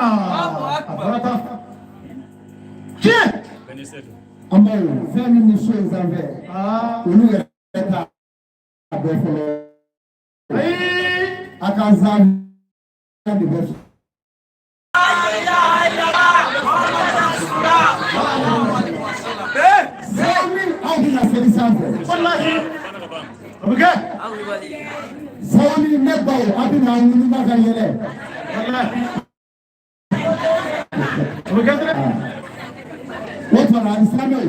Aa, a bɔra tan. Tiɲɛ. An baw, fɛn min bɛ so in sanfɛ, olu yɛrɛ t'a dɔn fɔlɔ. Ayi. A ka zanfɛ de bɛ. Sani aw bɛna seli sanfɛ. Walahi. O bɛ kɛ. Sani ne baw, aw bɛna ŋunuma ka yɛlɛ. Walahi. O bɛ kɛ dɛ. O tuma na, alisilamɛw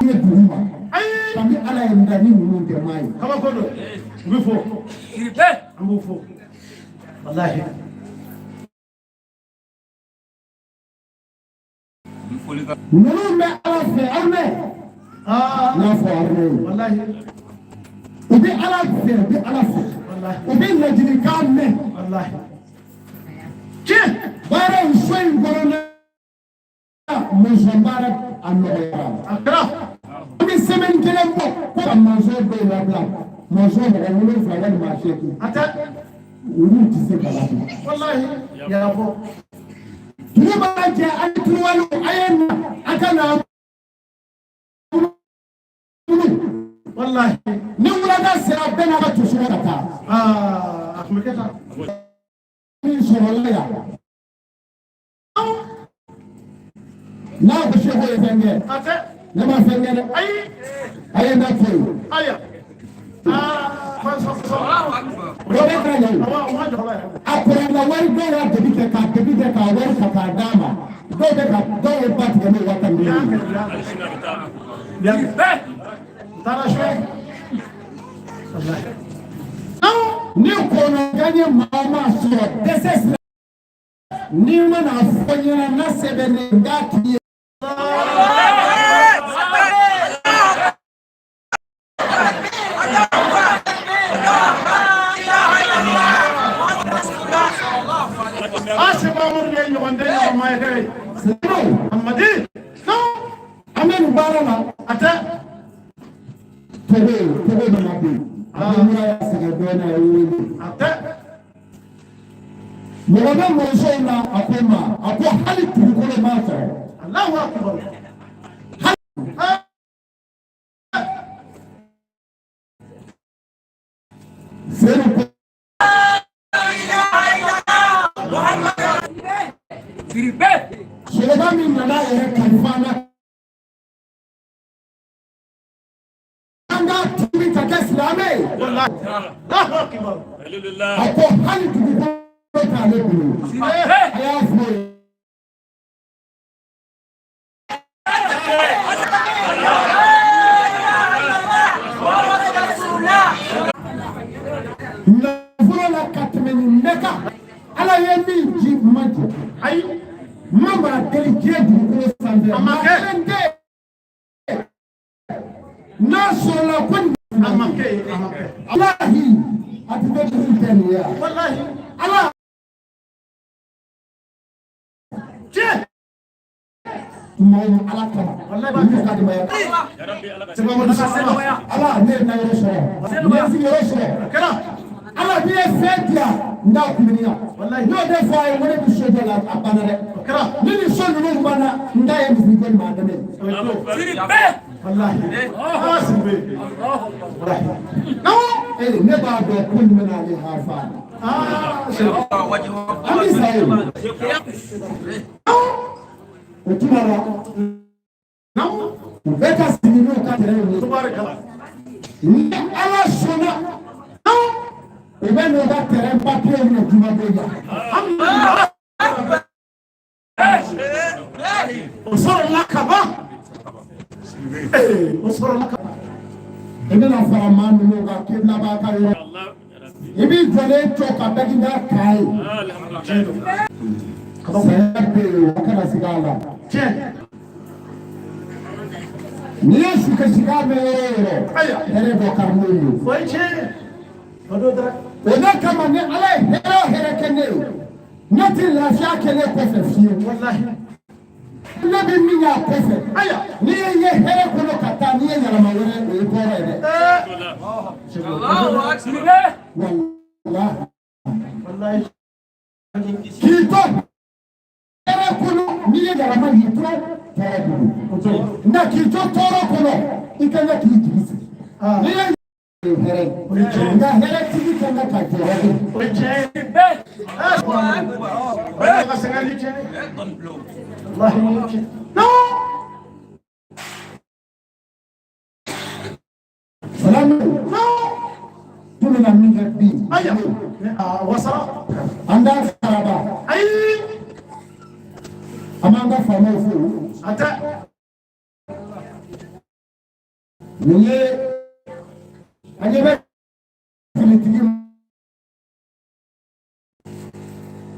ye dugu ma. Ayi. Kabi Ala ye n da, ni ninnu tɛ maa ye. Kabako don. U bɛ fo. An b'u fo. Walahi. Ninnu bɛ Ala fɛ, aw mɛn. Aa. N y'a fɔ aw ye. Walahi. U bɛ Ala fɛ, u bɛ Ala fɛ. Walahi. U bɛ ladilikan mɛn. Walahi. Tiɲɛ. Baara in, so in kɔnɔna, mɔnsɔn baara a nɔgɔyara. A kɛra. An bɛ semaine kelen bɔ ko ka mɔnsɔn dɔw labila, mɔnsɔn mɔgɔ 7 walima 8. A tɛ. Olu tɛ se ka labila. Walahi. Y'a fɔ. Dugu mana jɛ, a ye turuwaliw, a ye na, a ka na munu. Walahi. Ni wulada sera, bɛɛ n'a ka tosɔngɔ ka taa. Aa, a tun bɛ kɛ tan. Min sɔrɔla yan, n'a ko seko ye fɛn kɛ. A tɛ. Ne ma fɛn kɛ dɛ. Ayi. A ye n da to yen. Ayiwa. Aa, fan sɔn sɔn. O bɛ ka ɲɛ o. Awa, o ma jɔ la yɛrɛ. A kɔrɔla wari, dɔw y'a debi kɛ k'a debi kɛ k'a wari ta k'a d'a ma. Dɔw bɛ ka dɔw ye ba tigɛ n'o wa tan ni Y'a duuru kɛ, ye. y'a kɛ. Y'a kɛ. U taara sɛ. Walahi. Ni kɔnɔgan ye maa o maa sɔrɔ dɛsɛ sira, n'i mana fɔ n ɲɛna n'a sɛbɛnnen n k'a k'i ye. A seba Amadu ye ɲɔgɔn tɛ ɲɔgɔn ma ye dɛ. Silamɛw, Amadi. an bɛ nin baara la. A tɛ. Togo Togo nana bin, a bɛ mura y'a sɛgɛn dɔɔnin, a ye wele. A tɛ. Mɔgɔ bɛ mɔnsɔnw na, a ko n ma, a ko hali dugukolo m'a sɔrɔ. Alahu akubar. Seyidu ko. Sogoba min nana a yɛrɛ kalifa an na, an k'a tuubi ka kɛ silamɛ ye. Walahi. Alahu akubar. A ko hali dugukolo t'ale bolo. A y'a fɔ ye. Nafolo la ka tɛmɛ nin bɛɛ kan, Ala ye min ji ma jɔ. Ayi. Ma maa deli diɲɛ dugukolo sanfɛ. A ma kɛ. Maa kelen tɛ yen. N'a sɔrɔla ko nin. A ma kɛ yen, a ma kɛ. Walahi, a tɛ kɛ dugu tɛ nin ye yan. Walahi. Ala. Tiɲɛ. Maaw Ala kama. Walahi. Olu ka denbaya. Seba Amadu sɔrɔ. Ala, ne ye nayɔrɔ sɔrɔ. Ne ye sigiyɔrɔ sɔrɔ. A kɛra. Ala, n'i ye fɛn di yan, n t'a kumuni yan. Walahi. N'o de fɔ a ye, n ko ne bɛ so jɔ la, a banna dɛ. O kɛra. Ni nin so ninnu banna, n ta ye misiri jɔ ni maa dɛmɛ ye. Walahi. Aa, Sidibe. Walahi. Ee, ne b'a dɔn ko nin bɛna ale hafa. Aa, Sidibe. An bɛ sa ye. O tuma la, u bɛɛ ka sigi n'u ka terrain ye. Tubaarikala. Ni Ala sɔnna, u bɛ n'u ka terrain papier minɛ juma don yan. O sɔrɔla ka ban. Ee, o sɔrɔla ka ban. I bɛna fara maa ninnu kan kibila b'a ka yɔrɔ. I b'i jɔlen to ka bɛɛ k'a ye. Saya bɛ yen, o kana sigi a la. Tiɲɛ. N'i ye sukasikan mɛn yɔrɔ o yɔrɔ, Ayiwa. hɛrɛ dɔ ka n'o ye. O ye tiɲɛ ye. O don dɛ. O de kama, ni Ala ye hɛrɛ o hɛrɛ kɛ ne ye, ne ti lafiya kɛlen kɔfɛ fiyewu. Walahi. Ne bɛ min y'a kɔfɛ, Ayiwa. n'i ye ye hɛrɛ kɔnɔ ka taa, n'i ye yɛlɛma wɛrɛ, o ye tɔɔrɔ ye dɛ. Ee. Walahi. Walahi. K'i to yɛlɛma y'i to tɔɔrɔ bolo, nka k'i to tɔɔrɔ kɔnɔ, i ka kan k'i jigi sigi. N'i ye hɛrɛ ye, nka hɛrɛ tigi ka kan ka jɔrɔ de. O ye tiɲɛ ye. Bɛɛ ka sɛgɛn ni tiɲɛ ye. Walahi, o ye tiɲɛ. Salamu tun bɛna min kɛ bi. Ayiwa, a wasara. An t'a saraba. Ayi. An b'an ka faamaw fo. A tɛ. Nin ye an ɲɛ bɛ finitigi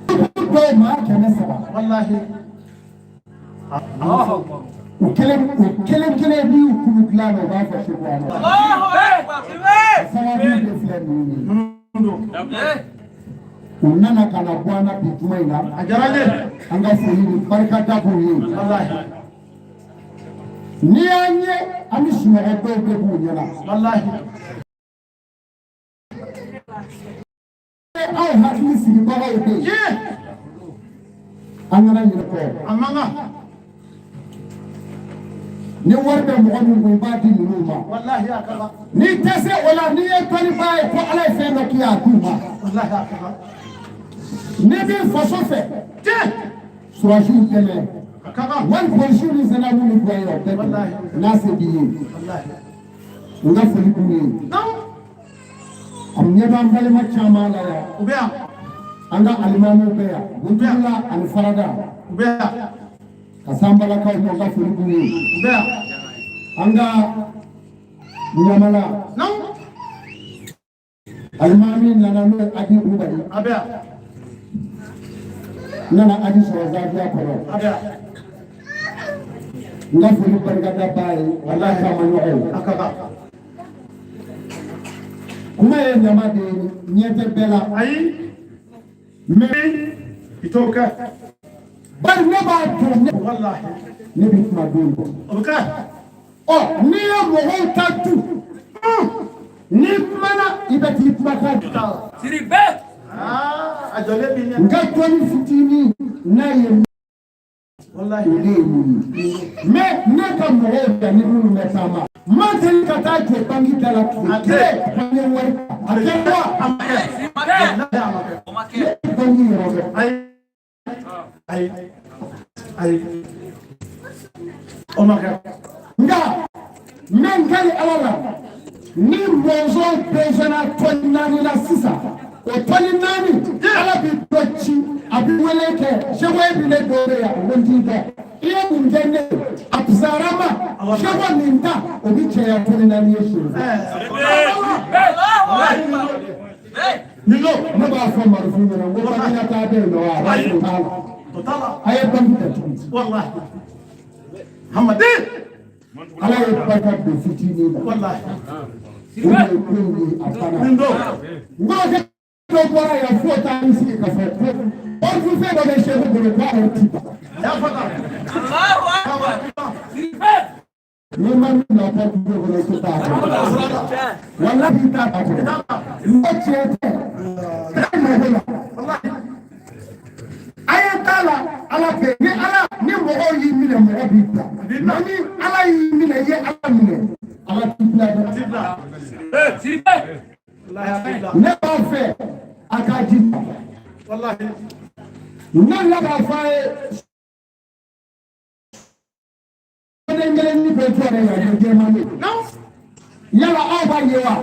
dɔw maa 300. Walahi. U kelen u kelen kelen n'i y'u kulu dilan na, u b'a fɔ seko ala. Sababu de filɛ ninnu ye. U nana ka na bɔ an na bi juma in na. A diyara n ye. An ka foli ni barikada b'u ye. Walahi. N'i y'an ye, an bɛ sunɔgɔ, dɔw bɛ b'u ɲɛna. Walahi. Aw hakili sigibagaw bɛ yen. An kana ɲinɛ kɔ. A man kan. Ni wari bɛ mɔgɔ min kun, i b'a di ninnu ma. Walahi, a ka kan. N'i tɛ se o la, n'i ye dɔnnibaa ye ko Ala ye fɛn dɔ k'i ye, a d'u ma. Walahi, a ka kan. N'i b'i faso fɛ, sɔrɔdasiw dɛmɛ. A ka kan. Wali polisiw ni zandamu ni bɔ yen, o bɛɛ dɛmɛ n'a se b'i ye. Walahi. N ka foli b'u ye. A ɲɛ b'an balima caman la yan. U bɛ yan. An ka alimamiw bɛ yan, Muntugula ani Farada. U bɛ yan. Ka s'an balakaw ma, n ka foli b'u ye. U bɛ yan. An ka Ɲamana alimami nana, n'o ye Adi Kulubali. A bɛ yan. N nana Adi sɔrɔ zawiya kɔnɔ. A bɛ yan. N ka foli barikada b'a ye, walahi, k'a ma ɲɔgɔn ye. A ka kan. Kuma ye ɲama de ye, ɲɛ tɛ bɛɛ la. Ayi. Mais I t'o kɛ. Bari ne b'a dɔn ne Walahi. ne bɛ kuma don dɔ. O bɛ kɛ. Ɔ, n'i ye mɔgɔw ta du, n'i kumana, i bɛ t'i kumakan di. Aa, a jɔlen b'i ɲɛ. N ka dɔnni fitinin n'a ye Walahi. o de ye nin ye, mais ne ka mɔgɔw bɛ ni minnu bɛ taama, n ma deli ka taa jɔ banki da la tile kelen ko n ye wari ta. A kɛra wa? A ma kɛ. Walahi, a ma kɛ. Ne tɛ banki yɔrɔ dɔn. Ayi. Ayi. Ayi. O ma kɛ. Nka n bɛ n kali Ala la, ni mɔnzɔn pɛnsɛnna tɔni 4 la sisan, o tɔni 4, Ala bɛ dɔ ci, a bɛ wele kɛ seko e bɛ ne dɔ de yan, ko n t'i dɔn, i ye mun kɛ ne ye, a fisayara ma seko nin ta, o bɛ cɛya tɔni 4 ye siɲɛ. Nin don. Ne b'a fɔ marifin ɲɛna n ko banki ta bɛ yen nɔ, a b'a fɔ o t'a la. O t'a la. A ye banki datugu. Walahi. Hamadi. Ala ye barika don fitinin na. Walahi. O de ye ko in ye, a banna. Nin don. N kɔrɔkɛ dɔ bɔra yan fo taa i sigi ka fɔ ko portefeuille dɔ bɛ sɛfu bolo k'a yɛrɛ ti ban. Y'a fɔ tan. N'i ma min bila portefeuille kɔnɔ, i tɛ taa a kɔnɔ. Walahi, i t'a a kɔnɔ. N'o tiɲɛ tɛ, taa mago la. A ye t'a la, Ala fɛ ni Ala ni mɔgɔw y'i minɛ, mɔgɔ b'i bila. Nka ni Ala y'i minɛ, i ye Ala minɛ, Ala t'i bila dɛ. T'i bila. Walahi, a t'i bila. Ne b'a fɛ a k'a jija. Walahi. Ne la k'a fɔ a ye, soden kelen ni bɛ jɔ yan, o jɛman ye. Yala aw b'a ye wa?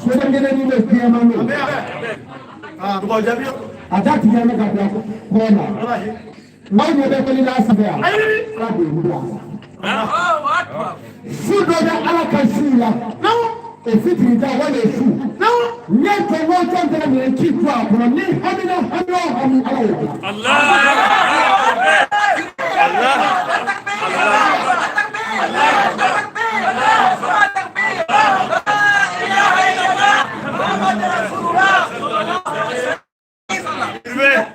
Soden kelen ni bɛ jɛman ye. A bɛ yan. Aa, dugawu jaabi. A da tigɛ ne ka bila kɔrɔ la. Walahi. N'aw ɲɛ bɛ wele la sanfɛ yan. Ayi. Ala de ye bila. Su dɔ bɛ Ala ka su la. O fitiri da wale su. Ne tɔɲɔgɔn jɔn tɛ nin ci to a kɔnɔ, ni hamina hami o hami, Ala y'o bila.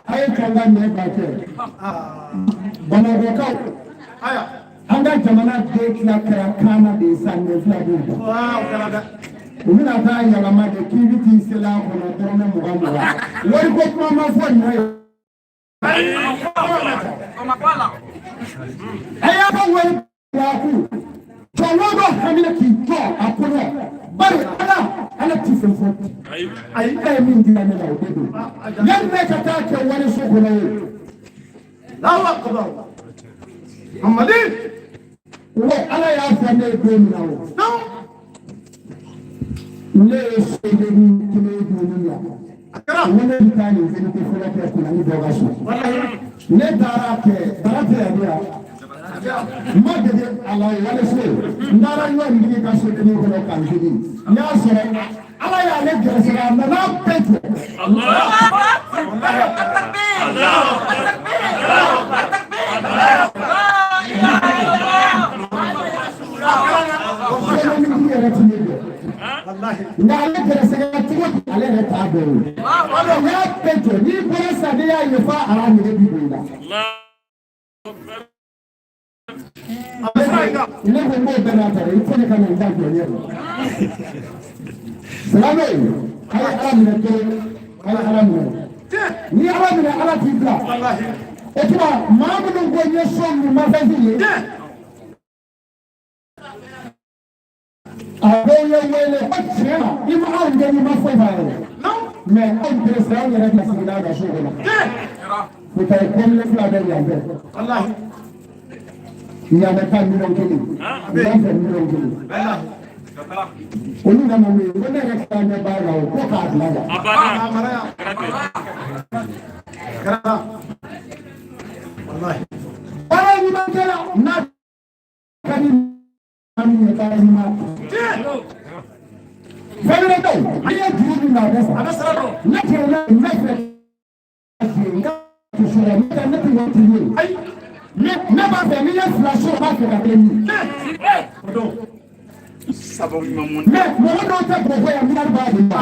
A ye jɔn ka ɲɛ ba kɛ. Bamakɔkaw. Aya. An ka jamana den tila kɛra kaana de ye sa, ɲɛ fila b'u da. Waa, o kɛra dɛ. U bɛna taa yɛlɛma de k'i bɛ t'i sela a kɔnɔ dɔrɔmɛ 20 20. Wariko kuma ma fɔ ɲɔ ye. A y'a ka wari bila a kun. Jɔnko dɔ hamina k'i jɔ a kɔnɔ. Bari Ala ti fɛn fɔ. Ayi, e ye min dila ne la, o de don. Yanni ne ka taa kɛ wariso kɔnɔ ye. Allahu akbar. Mamadi. Wa Ala y'a fɔ ne ye don min na o. Ne ye sodenni kelen dumuni la. A kɛra. Ne bɛ taa nin fɛn fɔlɔ kɛ kunna dɔ ka so. Ne taara kɛ bara tɛ yan yan. N ma dege a la waleso. N taara ɲɔ digi ka sodenni kɔnɔ k'an digi. N y'a sɔrɔ Ala y'ale gɛrɛsɛgɛ, a nana bɛɛ jɔ. Sodenni yɛrɛ ti ne jɔ. Nka ale gɛrɛsɛgɛ cogo di, ale yɛrɛ t'a dɔn o. O y'a bɛɛ jɔ, n'i bɔra sisan, n'i y'a ye f'a ara nege b'i don i la. Ne ko n b'o bɛɛ n'a ta dɛ, i tɛ ne ka na n da jɔ ɲɛ la. Silamɛ, a ye Ala minɛ dɔrɔn, a ye Ala minɛ. N'i ye Ala minɛ, Ala t'i bila. O tuma maa minnu ko n ye so min ma fɛn f'i ye. A dɔw ye wele ko tiɲɛ na, i ma anw kɛ, n'i ma foyi f'a ye. Mɛ anw perese, anw yɛrɛ ka sigi n'a ka so kɔnɔ. Futa ye kɔmile fila bɛ yan fɛ. Ɲamɛ ta 1 miliyɔn, yan fɛ 1 miliyɔn. Olu nana mun ye, ko ne yɛrɛ ka ɲɛ b'a la o, ko k'a bila yan. Baara ɲuman kɛla n'a ka di min ye, baara ɲuman. Fɛn wɛrɛ tɛ o, n'i ye juru min na, a bɛ sara. Ne cɛ ne fɛ n ka sɔrɔ ne tɛ ne tɛ wari ti ye. Ne b'a fɛ n'i ye fila sɔrɔ, n b'a fɛ ka kelen ɲini. Mɛ mɔgɔ dɔw tɛ bɔgɔ yan, miliyari b'a bolo.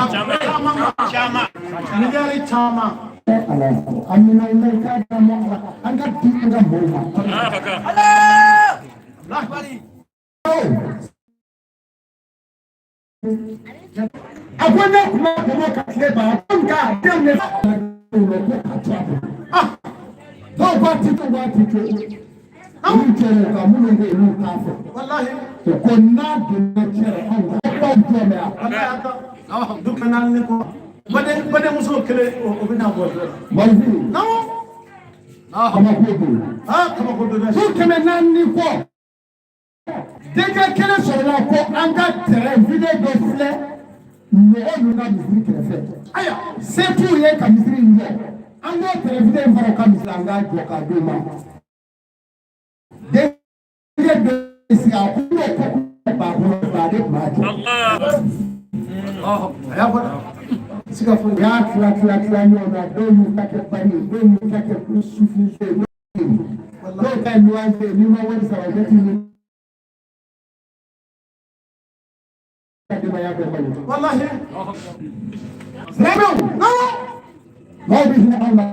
Miliyari caman. Ala, an bɛna i ka d'a ma, an ka di an ka mɔgɔw ma. A ko ne tun bɛ bɔgɔ ka tile ban, a ko nka denw de ko k'a to a bolo. Dɔw b'a ti to, b'a ti to. Olu cɛrɛ ka minnu bɛ yen, olu t'a fɛ. O ko n'a donna cɛrɛ, anw ka baw jɔ mɛ yan. Du kɛmɛ naani ni kɔ. Badenmuso kelen, o bɛ na bɔ. Malifi. Kabako don. Kabako don dɛ. Du 400 ni kɔ. Denkɛ kelen sɔrɔla ko an ka terrain vide dɔ filɛ mɔgɔ ninnu ka misiri kɛrɛfɛ. Ayiwa, se t'u ye ka misiri in jɔ. An k'o terrain vide in fara u ka misiri, an k'a jɔ k'a d'u ma. Denkɛ dɔ sigi a ko n'o ko b'a bolo, ba de tun b'a jɔ. A y'a fɔ dɛ. Siga foyi. U y'a tila tila tila ɲɔgɔn na, dɔw y'u ta kɛ bari ye, dɔw y'u ta kɛ sufinso ye, dɔw ta ye luwanse ye, n'i ma wari sara, u bɛ t'i ɲini. Denbaya bɛɛ balo. Walahi. Silamɛw, maaw bɛ hinɛ anw na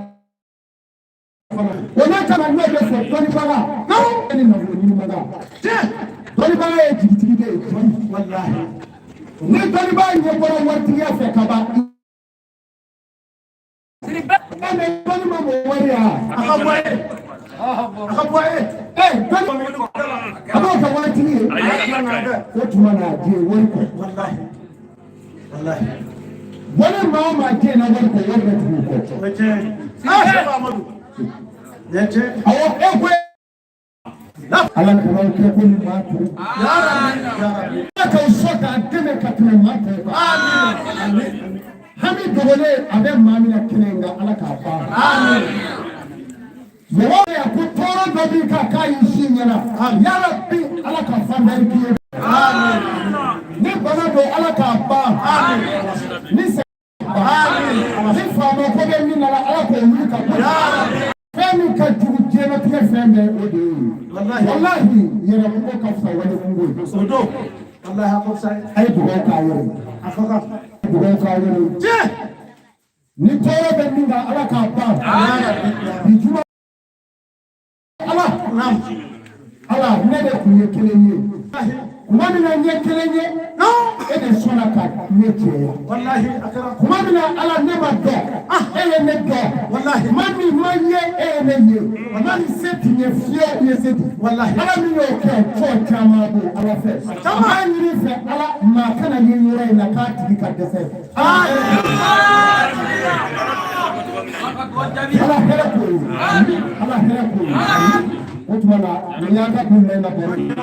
fana. O n'a ta la, n'o bɛ fɔ dɔnnibaga, e ni nafolo ɲinibaga. Dɔnnibaga ye jigitigi de ye. Walahi. Ni dɔnnibaa ɲɛ bɔra waritigiya fɛ ka ban. E mɛ dɔnni ma mɔ wari ya. A ka bɔ ye. A ka bɔ ye. Dɔnni a b'o kɛ waritigi ye. O tuma na, diɲɛ wari kɔ. Walahi. Walahi. Wali maa o maa diɲɛ na wari kɔ, wari bɛ tugu o kɔ. O ye tiɲɛ ye. Sɛku Amadu. Nin ye tiɲɛ ye. Awɔ, e ko Ala kana aw kɛ ko ni maa tɔw. Ya Rabbi. Ya Rabbi. Ala k'aw sɔn k'a dɛmɛ ka tɛmɛ maa tɔw kan. Hami dogolen a bɛ maa min na kɛnɛ in kan, Ala k'a ban. Mɔgɔ bɛ yan ko tɔɔrɔ dɔ b'i kan k'a y'i si ɲɛna. Ya Rabbi, Ala ka fan bɛɛ k'i ye. Ni bana don, Ala k'a ban. Ni sɛgɛn ban. Ni faama ko bɛ min na, Ala k'o wuli ka bɔ. Fɛn min ka jugu diɲɛlatigɛ fɛn bɛɛ, o de ye. Walahi, yɛrɛ kungo ka fisa wale kungo ye. O don. Walahi, a ka fisa ye. A ye dugawu k'a yɛrɛ ye. A ka kan. Dugawu k'a yɛrɛ ye. Tiɲɛ. Ni tɔɔrɔ bɛ min kan, Ala k'a ban. Bi juma, Ala. Ala, ne de tun ye kelen ye. Tuma min na n ye kelen ye, E de sɔnna ka ne cɛya. Walahi, a kɛra. Tuma min na Ala ne ma dɔn, e ye ne dɔn. Walahi. Maa min ma ye, e ye ne ye. Maa min se tun ye fiyewu, i ye se di. Walahi. Ala min y'o kɛ, fɔ caman b'o Ala fɛ. An b'a ɲini fɛ Ala, maa kana ye yɔrɔ in na k'a tigi ka dɛsɛ. Ala hɛrɛ k'o ye. Ala hɛrɛ k'o ye. O tuma na, nin y'an ka kun mɛn na baro ye.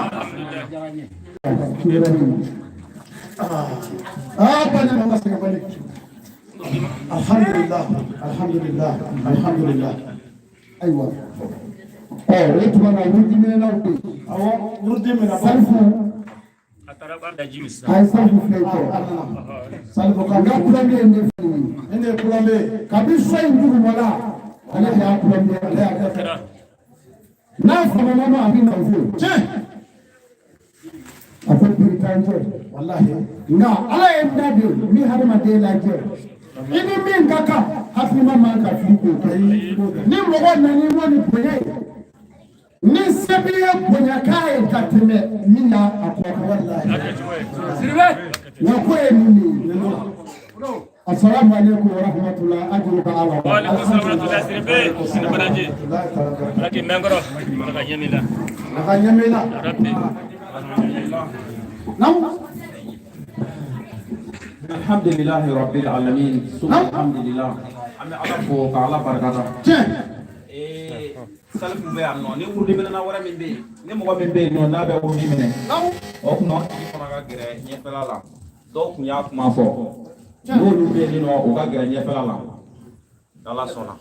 Ah, bani ma sɛgɛn bali. Alhamdulillah, alhamdulillah, alhamdulillah. Ayiwa, ɔ, o tuma na, wurudiminɛnaw bɛ yen. Awɔ, wurudi minɛ. Salifu, a ye Salifu filɛ i kɔrɔ. Salifu ka N ka kulonkɛ ye ne filɛ nin ye. Nin de ye kulonkɛ ye. Kabi so in dugumala, ale de y'a kulonkɛ, ale y'a kɛ. N'a famana ma, a bɛ na fo. Tiɲɛ. A ko biri t'an cɛ. Walahi. Nka Ala ye n da de ni hadamaden lajɛ. I ni min ka kan, hakilima man ka fili k'o kɛ. Ni mɔgɔ nan'i ma ni bonya ye, ni se b'i ye, bonya k'a ye ka tɛmɛ min y'a a kɔ kan. Walahi. Wa ko ye nin de ye. Asalamu alaikum wa rahmatulah ajiru ka ala. Wa alaikum salam wa rahmatullahi. Siribe ni baraji. Walahi, taraka. Ala k'i mɛn kɔrɔ, ala ka ɲɛ min la. A ka ɲɛ min na. Rabbi. Naam. Alhamdulilahi rabbil alamin, suma alhamdulillah, an bɛ Ala fo ka Ala barikada. Tiɲɛ. Salifu bɛ yan nɔ ni wurudi minɛna wɛrɛ min bɛ yen, ni mɔgɔ min bɛ yen nɔ n'a bɛ wurudi minɛ, o tuma o tigi fana ka gɛrɛ ɲɛfɛla la. Dɔw tun y'a kuma fɔ, n'olu bɛ yen nɔ, u ka gɛrɛ ɲɛfɛla la, n'Ala sɔnna.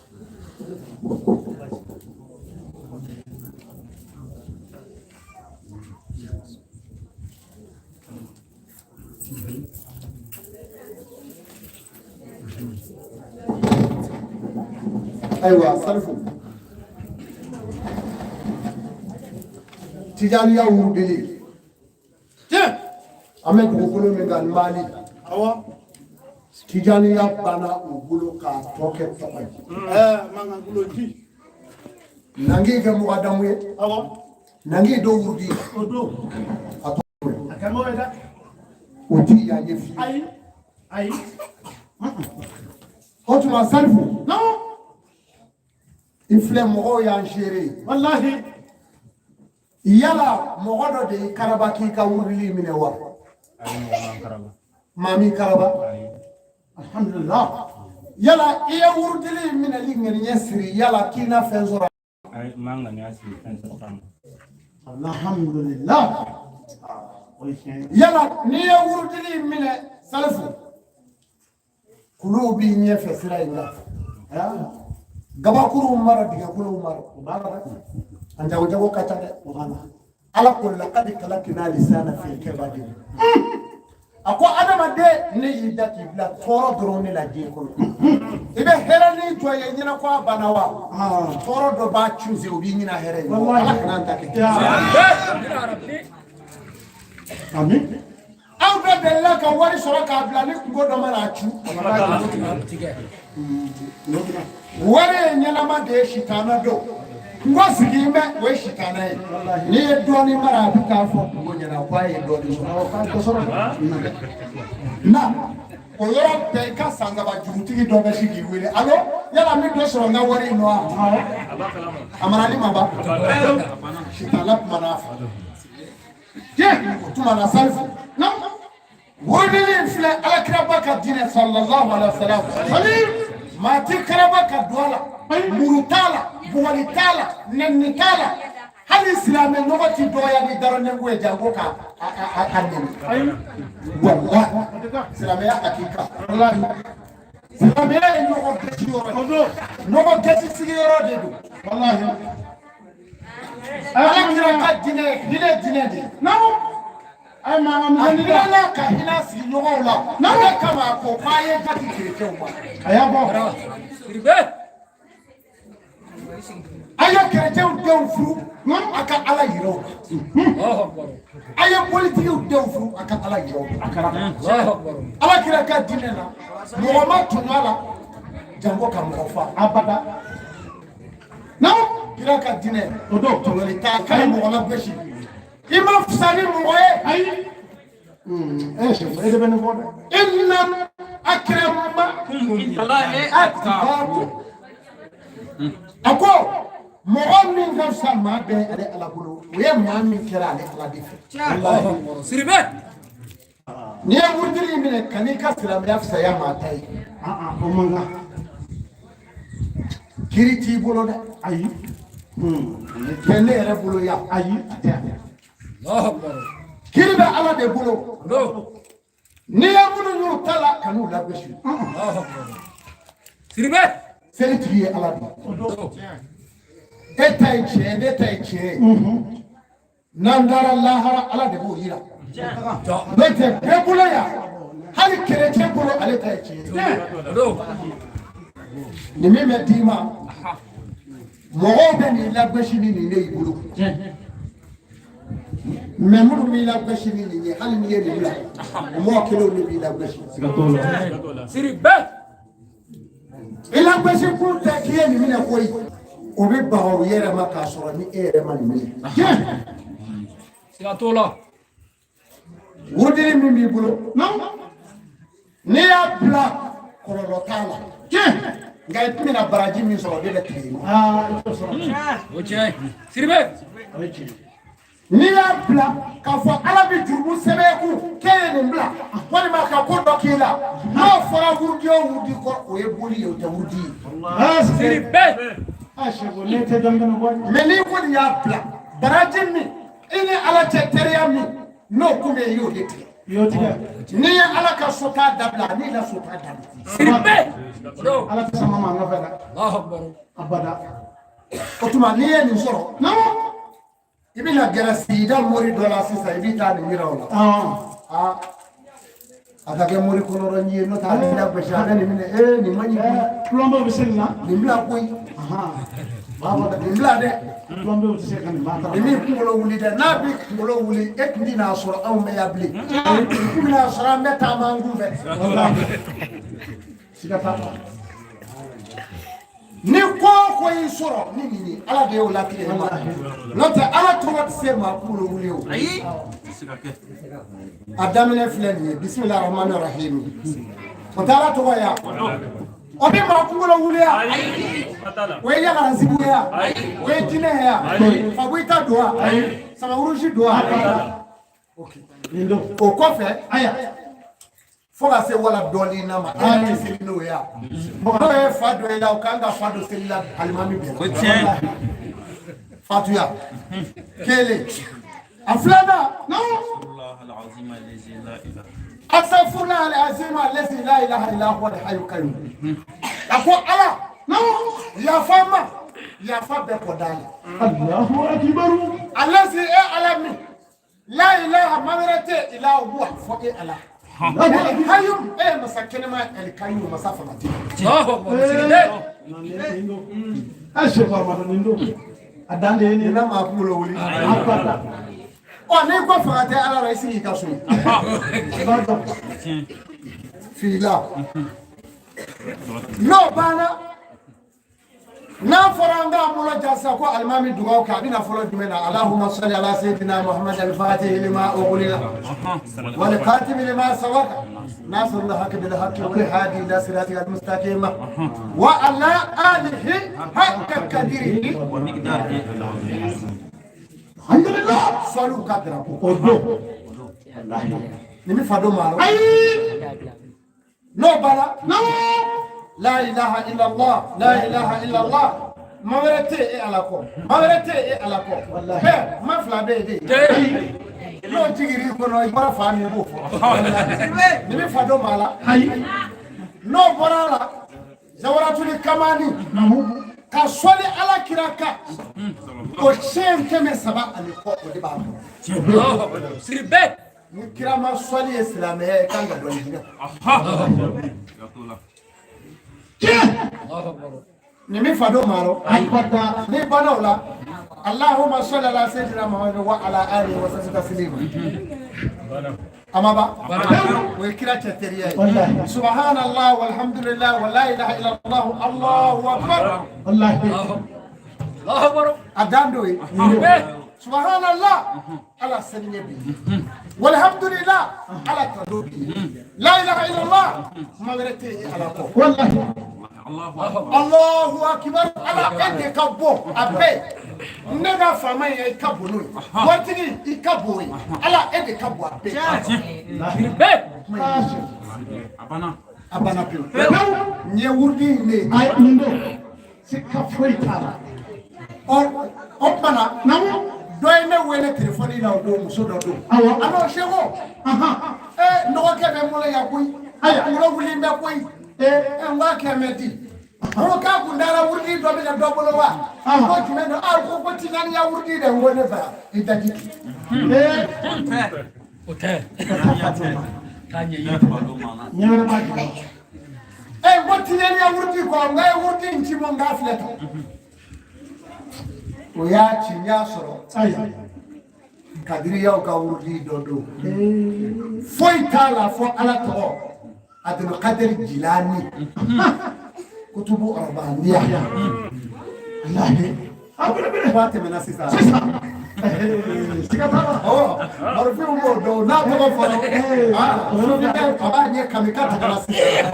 Ayiwa Salifu, Tijaniya wurudili. Tiɲɛ. An bɛ dugukolo min kan Mali. Awɔ. Tijaniya banna u bolo k'a tɔ kɛ tɔgɔ ye. Ɛɛ, mankan kulo ji. Nangi kɛ mugadamu ye. Awɔ. Nangi dɔ wurudi. O don. A tɔgɔ ye. A kɛra mɔgɔ ye dɛ. O ti yan ye fiyewu. Ayi. Ayi. O tuma Salifu. Naam. I filɛ, mɔgɔw y'an seere ye. Walahi. Yala mɔgɔ dɔ de y'i karaba k'i ka wurudili minɛ wa? Maa m'i karaba. Alhamdulillah. Yala i ye wurudili minɛli ŋaniya siri, yala k'i na fɛn sɔrɔ? Alhamdulillah. O ye tiɲɛ ye. Yala n'i ye wurudili minɛ Salifu, kuluw b'i ɲɛfɛ sira in kan, gabakuruw mara, dingɛkolow mara. O b'a la dɛ. A jago jago ka ca dɛ. O b'a la. Ala ko lakadi kalakina lisana fi kabadi. A ko adamaden, ne y'i da k'i bila tɔɔrɔ dɔrɔn de la diɲɛ kɔnɔ. I bɛ hɛrɛ ni jɔ ye ɲɛna ko a banna wa, tɔɔrɔ dɔ b'a cunse, o b'i ɲina hɛrɛ ye. Ala kana an ta kɛ. Amin. Aw bɛɛ delila ka wari sɔrɔ k'a bila, ni kungo dɔ mana a cu. Wari ye ɲɛnama de ye, sitana don. Kungo sigi bɛ, o ye sitana ye. N'i ye dɔɔnin mara, a bɛ taa fɔ kungo ɲɛna ko a ye dɔɔnin sɔrɔ. Na o yɔrɔ bɛɛ, i ka san saba jurutigi dɔ bɛ se k'i wele: alo, yala n bɛ dɔ sɔrɔ n ka wari in nɔ wa? A marali ma ban, sitana kumana a fɛ. Tiɲɛ, o tuma na Salifu, wurudili in filɛ, alakiraba ka diinɛ sallallahu alaihi wa sallam, maa ti karaba ka don a la, muru t'a la, bugɔli t'a la, nɛni t'a la, hali silamɛ ɲɔgɔn ti dɔgɔya ni daranɛnko ye, janko ka a nɛni. Walahi, silamɛya hakika, silamɛya ye ɲɔgɔn kɛsi yɔrɔ ye, ɲɔgɔn kɛsi sigiyɔrɔ de don. Walahi. Ala kira ka diinɛ, hinɛ diinɛ de ye. Naam. Ay, mankan A misɛnnin dɛ. hinɛna ka hinɛ sigiɲɔgɔnw la. O de kama a ko k'a ye jati kerecɛnw ma. A y'a bɔ. A ye kerecɛnw denw furu, a ka Ala yira u la. A ye politigiw denw furu, a ka Ala yira u la. Ala kira ka diinɛ na, mɔgɔ ma tɔɲɔ a la, janko ka mɔgɔ fa. Abada. Naam, kira ka diinɛ O don. tɔɲɔli t'a, kana mɔgɔ lagosi. I ma fisa ni mɔgɔ ye. Ayi. E de bɛ nin fɔ dɛ. Inna akramakum atqakum. A ko mɔgɔ min ka fisa maa bɛɛ ale Ala bolo, o ye maa min kɛra ale Ala de fɛ. Siribe. N'i ye wurudili minɛ ka n'i ka silamɛya fisaya maa ta ye. O man kan. Kiri t'i bolo dɛ. Ayi. Tɛ ne yɛrɛ bolo yan. Ayi, a tɛ. Kiri bɛ Ala de bolo. N'i ye minnu y'u ta la, ka n'u lagosi. Siribe. Selitigi ye Ala de ye. E ta ye tiɲɛ ye, ne ta ye tiɲɛ ye. N'an taara lahara, Ala de b'o yira. N'o tɛ bɛɛ bolo yan, hali kerecɛn bolo, ale ta ye tiɲɛ ye. Nin min bɛ d'i ma, mɔgɔw bɛ nin lagosi ni nin de y'i bolo. Mais minnu b'i lagosi ni nin ye, hali n'i ye nin bila, o mɔgɔ kelenw de b'i lagosi. Siribe. I lagosi kun tɛ k'i ye nin minɛ koyi. O bɛ baga u yɛrɛ ma k'a sɔrɔ ni e yɛrɛ ma nin minɛ. Siga t'o la. Wurudili min b'i bolo, n'i y'a bila, kɔlɔlɔ t'a la. Nka i tɛna baraji min sɔrɔ, o de bɛ tigɛ i ma. O tiɲɛ. Siribe. N'i y'a bila k'a fɔ Ala bɛ jurumu sɛbɛn i kun k'e ye nin bila, walima ka ko dɔ k'i la, n'o fɔra wurudi o wurudi kɔ, o ye boli ye, o tɛ wurudi ye. Siribe. Ne tɛ denmisɛnnin bɔ. Mais n'i kɔni y'a bila, baraji min i ni Ala cɛ teriya min n'o kun bɛ yen, i y'o de tigɛ. I y'o tigɛ. N'i ye Ala ka sota dabila, n'i la sota dabila. Siribe. Ala tɛ sama maa nɔfɛ dɛ. Abada. O tuma n'i ye nin sɔrɔ, i bɛna gɛrɛ sigida mori dɔ la sisan, i bɛ taa nin yira o la. Aa, a ka kɛ mori kɔnɔrɔ ye, n'o tɛ a bɛ lagosi, a bɛ nin minɛ, ee nin man ɲi koyi. Tulonbɛw bɛ se nin na. Nin bila koyi. Nin bila dɛ. Tulonbɛw tɛ se ka nin matarafa. Nin b'i kunkolo wuli dɛ, n'a b'i kunkolo wuli, e tun tɛna sɔrɔ anw bɛ yan bilen. I tun bɛna sɔrɔ an bɛ taama an kun fɛ. Siga t'a la. Ni ko o ko y'i sɔrɔ ni nin ye, Ala de y'o latigɛ e ma. N'o tɛ Ala tɔgɔ tɛ se maa kunkolo wuli o. A daminɛ filɛ nin ye, bisimilahi rahmani rahim. O tɛ Ala tɔgɔ ye wa? O bɛ maa kunkolo wuli wa? O ye yagaransibu ye wa? O ye jinɛ ye wa? Faboyita don wa? Samakurusi don wa? O kɔfɛ, fo ka se wala dɔɔnin na ma, e tɛ seli n'o ye wa? N'o ye fa dɔ ye la, o kan ka fa dɔ seli la alimami bɛɛ la. Fatuya kelen, a filanan, asafurula alazima alasi la ilaha illa huwa alhayyul qayyum. A ko Ala, yafa ma, yafa bɛɛ kɔ da la. Allahu akbar. Alasi e Ala min, la ilaha ma wɛrɛ tɛ illa huwa fɔ e Ala. Alkayyum e ye masa kɛnɛma, alkayyum masa fanga tɛ. A Seku Amadu nin don. A dan de ye nin ye. Nin na maa kunkolo wuli. Abada. Ɔ, n'i ko fanga tɛ Ala la, i sigi i ka so. Fila. N'o banna, n'a fɔra an k'an bolo ja sisan ko alimami dugawu kɛ, a bɛna fɔlɔ jumɛn na? Allahumma salli ala sayyidina Muhammad al-fatihi lima ughliqa wal khatimi lima sabaqa nasrul haqqi bil haqqi wal hadi ila siratikal mustaqim wa ala alihi haqqa qadrihi wa miqdarihi. Alhamdulillah. Sɔliw ka drapeau. O don. Nin bɛ fa don maa la. Ayi. N'o banna, la ilaha illallah, la ilaha illallah, ma wɛrɛ tɛ e Ala kɔ, ma wɛrɛ tɛ e Ala kɔ. Bɛɛ ma fila bɛ yen de. N'o jiginr'i kɔnɔ, i bɔra fa min, i b'o fɔ. Nin bɛ fa don maa la. Ayi. N'o bɔra a la, zawaratuli kamani ka sɔli Ala kira kan, o siɲɛ 300 ani kɔ, o de b'a kɔnɔ. Siribe. Ni kira ma sɔli ye silamɛya ye, kan ka dɔn jinɛ. Nin bɛ fa don maa rɔ. Abada. Ni banna o la, Allahumma salli ala sayyidina Muhammad wa ala alihi wa sahbihi taslima. A ma ban, o ye kira cɛ teriya ye. Wallahi. Subhanallah walhamdulillah wa la ilaha illallah Allahu akbar. Wallahi. A dan d'o ye. Siribe. Subhanallah, Ala sani ɲɛ bi. Walhamdulillah ala tanu bi la ilaha illallah kuma wɛrɛ tɛ yen ala kɔ Wallahi. Allahu akbar ala e de ka bon a bɛɛ ne ka faama ye i ka bon n'o ye waritigi i ka bon ye ala e de ka bon a bɛɛ Siribe. A banna pewu nin ye wurudi in de ye Ayi nin don. Sika foyi t'a la. Ɔ o tuma na Naamu. Dɔ ye ne wele telefɔni la o don muso dɔ don Awɔ. alors Seko ee dɔgɔkɛ bɛ n bolo yan koyi Ayiwa. kunkolo wulilen bɛ koyi ee n k'a kɛ mɛ di ko k'a kun dara wurudi dɔ bɛ na dɔ bolo wa ko jumɛn don a ko ko tijaniya wurudi dɛ n ko ne fa i daji tu Ee. O tɛ. K'a ɲɛ yiri. Ɲɛ wɛrɛ b'a jɔ. Ee n ko tijaniya wurudi kɔ n k'a ye wurudi in ci mɔ n k'a filɛ tan o y'a ci n y'a sɔrɔ Ayiwa. Kadiriyaw ka wurudi dɔ don foyi t'a la fɔ ala tɔgɔ Abdulkadir Jilani kutubu arbaniya Walahi. A belebele. Kuma tɛmɛna sisan Sisan. Siga t'a la. Ɔ marofinw b'o dɔn n'a tɔgɔ fɔra aa sufikɛ a b'a ɲɛ kami k'a tɛmɛna sisan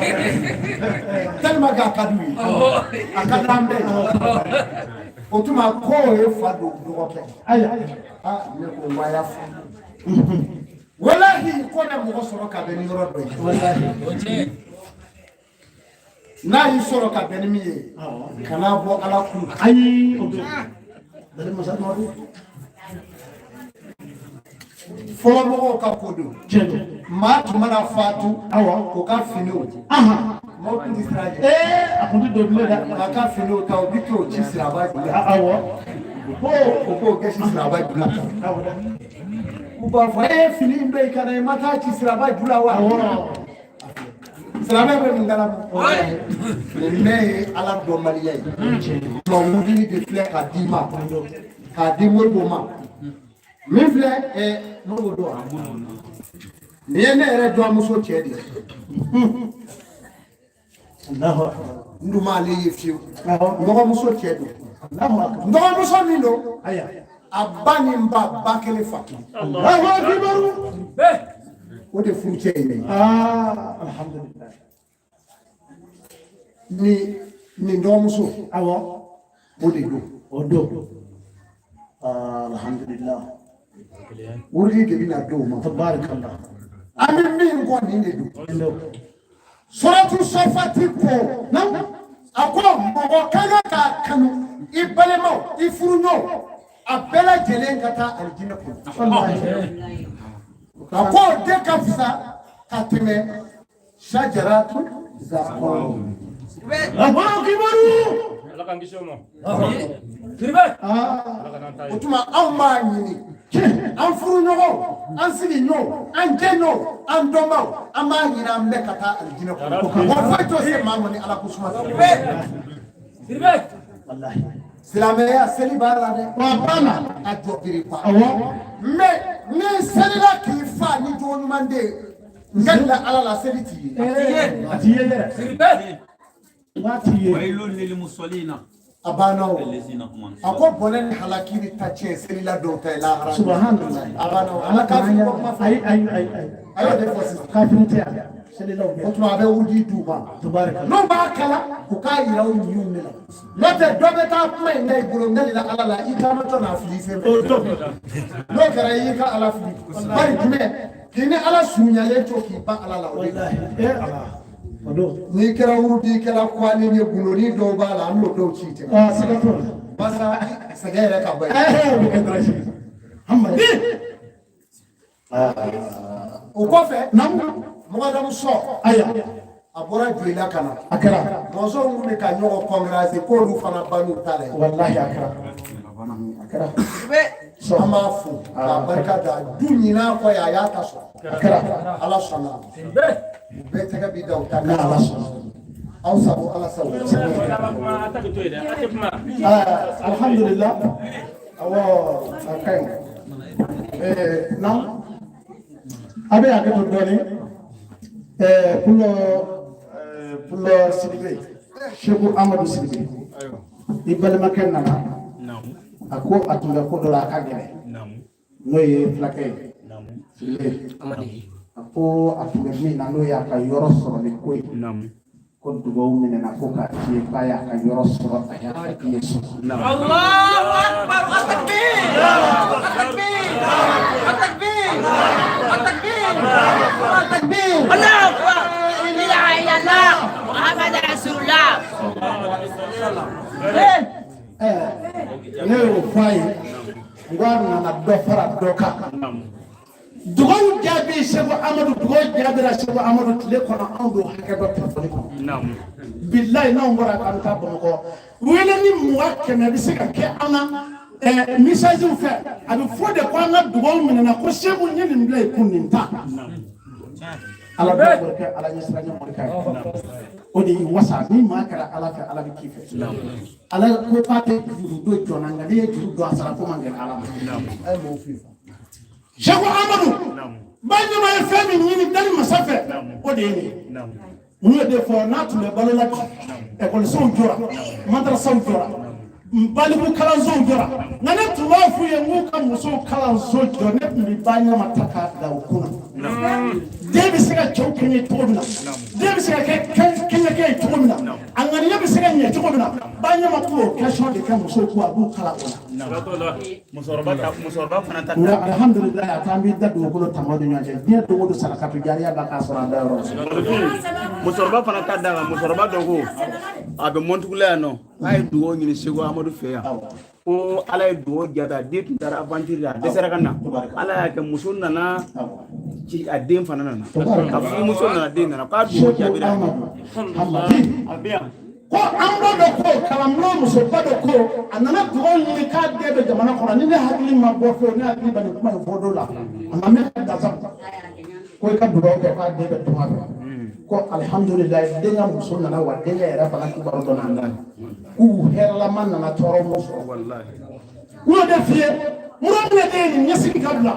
tellement que a ka d'u ye a ka d'an bɛɛ ye o tuma k'o ye fa don dɔgɔkɛ Ayiwa. Aa ne ko n ko a y'a faamu walahi ko bɛ mɔgɔ sɔrɔ ka bɛn ni yɔrɔ dɔ ye Walahi. O tiɲɛ. N'a y'i sɔrɔ ka bɛn ni min ye kana bɔ ala kun Ayi o don. Dali masa nɔ don. Fɔlɔ mɔgɔw ka ko don Tiɲɛ don. Maa tun mana fatu Awɔ. k'o ka finiw maaw tun tɛ siran ɲɛ Ee a kun tɛ don bilen dɛ. A ka finiw ta u bɛ t'o ci siraba ju la Awɔ. ko o k'o gɛsi siraba ju la Awɔ dɛ. U b'a fɔ e fini in bɛ yen ka na i ma taa ci siraba ju la wa Awɔ. Silamɛ bɛ mun kalama nin bɛɛ ye ala dɔnbaliya ye wudili de filɛ k'a d'i ma k'a di Moribo ma min filɛ ɛ Moribo don wa nin ye ne yɛrɛ dɔgɔmuso cɛ de ye Allahu akbar. N dun m'ale ye fiyewu Awɔ. n dɔgɔmuso cɛ don Allahu akbar. N dɔgɔmuso min don Ayiwa. A ba ni n ba ba kelen fa kelen Allahu akbar. Siribe. O de furucɛ ye ne ye Aa alhamdulillah. Ni nin dɔgɔmuso Awɔ. o de don O don. Aa alhamdulillah. Wurudi de bɛna d'o ma Tabarakallah. An bɛ min kɔ nin de don Nin don. Suratu Sɔfati ko Naamu. A ko mɔgɔ ka kan k'a kanu i balimaw i furuɲɔgɔnw a bɛɛ lajɛlen ka taa alijinɛ kɔnɔ Wallahi. A ko o de ka fisa ka tɛmɛ shajaratu zakum Allahu akbar. Ala k'an kisi o ma. Siribe. Aa. Ala ka n'an ta O ye. tuma anw b'a ɲini an furuɲɔgɔnw an sigiɲɔgɔnw an jɛɲɔgɔnw an dɔnbaaw an b'a ɲini an bɛɛ ka taa alijinɛ kɔnɔ wa foyi t'o se maa ma ni ala ko suma tɛ Siribe. Wallahi. Silamɛya seli b'a la dɛ Wa banna. A jɔ biri pa Awɔ. Mais ni selila k'i fa ni jogo ɲuman den ye n ka la ala la seli t'i ye Ee a ti ye dɛ. Siribe. N k'a ti ye. ويل للمصلين A banna o الذين هم عن A ko bɔnɛ ni halaki ni ta tiɲɛ selila dɔw ta ye lahara Subhanallah. A banna o ala kafiri ko kuma fɔ Ayi ayi ayi ayi. A y'o de fɔ sisan Kafiri tɛ yan. Selilaw O bɛ. tuma a bɛ wurudi d'u ma Tabarakallah. N'u b'a kala u k'a yira u ɲinw de la n'o tɛ dɔ bɛ taa kuma in da i bolo n dalila ala la i taamatɔ n'a fili i sen fɛ O don. N'o kɛra i y'i ka ala fili bari jumɛn k'i ni ala surunyalen to k'i ban ala la o de Wallahi. Ee ala. O don. N'i kɛra wurudikɛla kuwanen ye gundoni dɔw b'a la an b'o dɔw ci tɛ Aa siga t'o la. basa sɛgɛn yɛrɛ ka bɔ yen Ee o bɛ kɛ dɔrɔn si. Hamadi. O kɔfɛ Naamu. mɔgɔdamu sɔ Ayiwa. A bɔra Joyila ka na A kɛra. mɔzɔnw kun bɛ ka ɲɔgɔn kɔngiranse k'olu fana ban'u ta la yen Wallahi a kɛra. A kɛra. Sɔ. An b'a fo k'a barika da du ɲin'a kɔ ye a y'a ta sɔrɔ A kɛra. Ala sɔnna Siribe. U bɛɛ tɛgɛ bi da u ta Ni kan ala sɔnna. Aw sago ala sago Ala kuma a ta k'i to yen dɛ. A tɛ kuma. Aa alhamdulillah. Awɔ a ka ɲi. Ee naam. A bɛ hakɛ to dɔɔni. Ɛɛ Pulo Pulo Sidibe. Seku Amadu Sidibe. I balimakɛ nana. Naamu. A ko a tun bɛ ko dɔ la a ka gɛlɛn. Naamu. N'o ye fulakɛ ye. Naamu. Sidibe a ko a tun bɛ min na n'o y'a ka yɔrɔ sɔrɔli ko ye ko dugawu minɛna ko k'a f'i ye k'a y'a ka yɔrɔ sɔrɔ a y'a ka biye sɔrɔ. Allahu Akbar Takbir Takbir Takbir Takbir Takbir Allahu Akbar La ilaha illallah Muhammad Rasulullah. Ne y'o fɔ a ye n ko a nana dɔ fara dɔ kan. Dugawu jaabi Seko Amadu, dugawu jaabira Seko Amadu tile kɔnɔ, anw don hakɛ dɔ telefɔni kɔnɔ. Bilayi, n'anw bɔra k'an bɛ taa Bamakɔ, wele ni 20 100 bɛ se ka kɛ an na messagew fɛ. A bɛ fɔ de ko an ka dugawu minɛna, ko Seko n ye nin bila i kun nin ta. Ala bɛ morikɛ, Ala ɲɛsiranɲɛ morikɛ ye, o de y'i wasa. Ni maa kɛra Ala fɛ, Ala bɛ k'i fɛ. Ala ko k'a tɛ juru don jɔn na, nka n'i ye juru don a sara ko man gɛlɛn Ala ma. A ye mɔgɔw f'i fa. Seko Amadu ba ɲɛma ye fɛn min ɲini dali masa fɛ, o de ye nin ye. N y'o de fɔ, n'a tun bɛ balo la bi, ekɔlisow jɔra, madarasaw jɔra, baliku kalansow jɔra. Nka ne tun b'a f'u ye n k'u ka musow kalanso jɔ. Ne tun bɛ ba ɲɛma ta k'a bila u kunna. Den bɛ se ka cɛw kɛɲɛ cogo min na, den bɛ se ka kɛ kɛɲɛkɛ ye cogo min na, a ŋaniya bɛ se ka ɲɛ cogo min na, ba ɲɛma tun b'o question de kɛ musow kun, a b'u kalan o la. Musokɔrɔba fana ta. Nka alihamudulilayi, a t'an b'i da dugukolo tamaw ni ɲɔgɔn cɛ. Diɲɛ don o don, sarakatu jariya b'a k'a sɔrɔ a dayɔrɔ la. Musokɔrɔba fana ta da kan. Musokɔrɔba dɔ ko a bɛ Mɔntugula yan nɔ, k'a ye dugawu ɲini Seko Amadu fɛ yan, ko Ala ye dugawu jaabi. A den tun taara aventure la, a dɛsɛra ka na. Ala y'a kɛ muso nana ci, a den fana nana, a furumuso nana, den nana, k'a dugawu Seko jaabira. Amadu Hamadi A bɛ yan. Ko an ba dɔ ko kalanbulon musoba dɔ ko a nana dugawu ɲini k'a den bɛ jamana kɔnɔ. Ni ne hakili ma bɔ fewu, ne hakili bɛ nin kuma in fɔ don la, a ma mɛn ka dasa ko i ka dugawu kɛ k'a den bɛ tunga fɛ. Ko alihamudulilayi, denkɛ muso nana wa denkɛ yɛrɛ fana kibaru dɔ nana k'u hɛrɛlama nana, tɔɔrɔ m'u sɔrɔ. N y'o de f'i ye, mura minɛ de ye nin ɲɛsigi ka bila.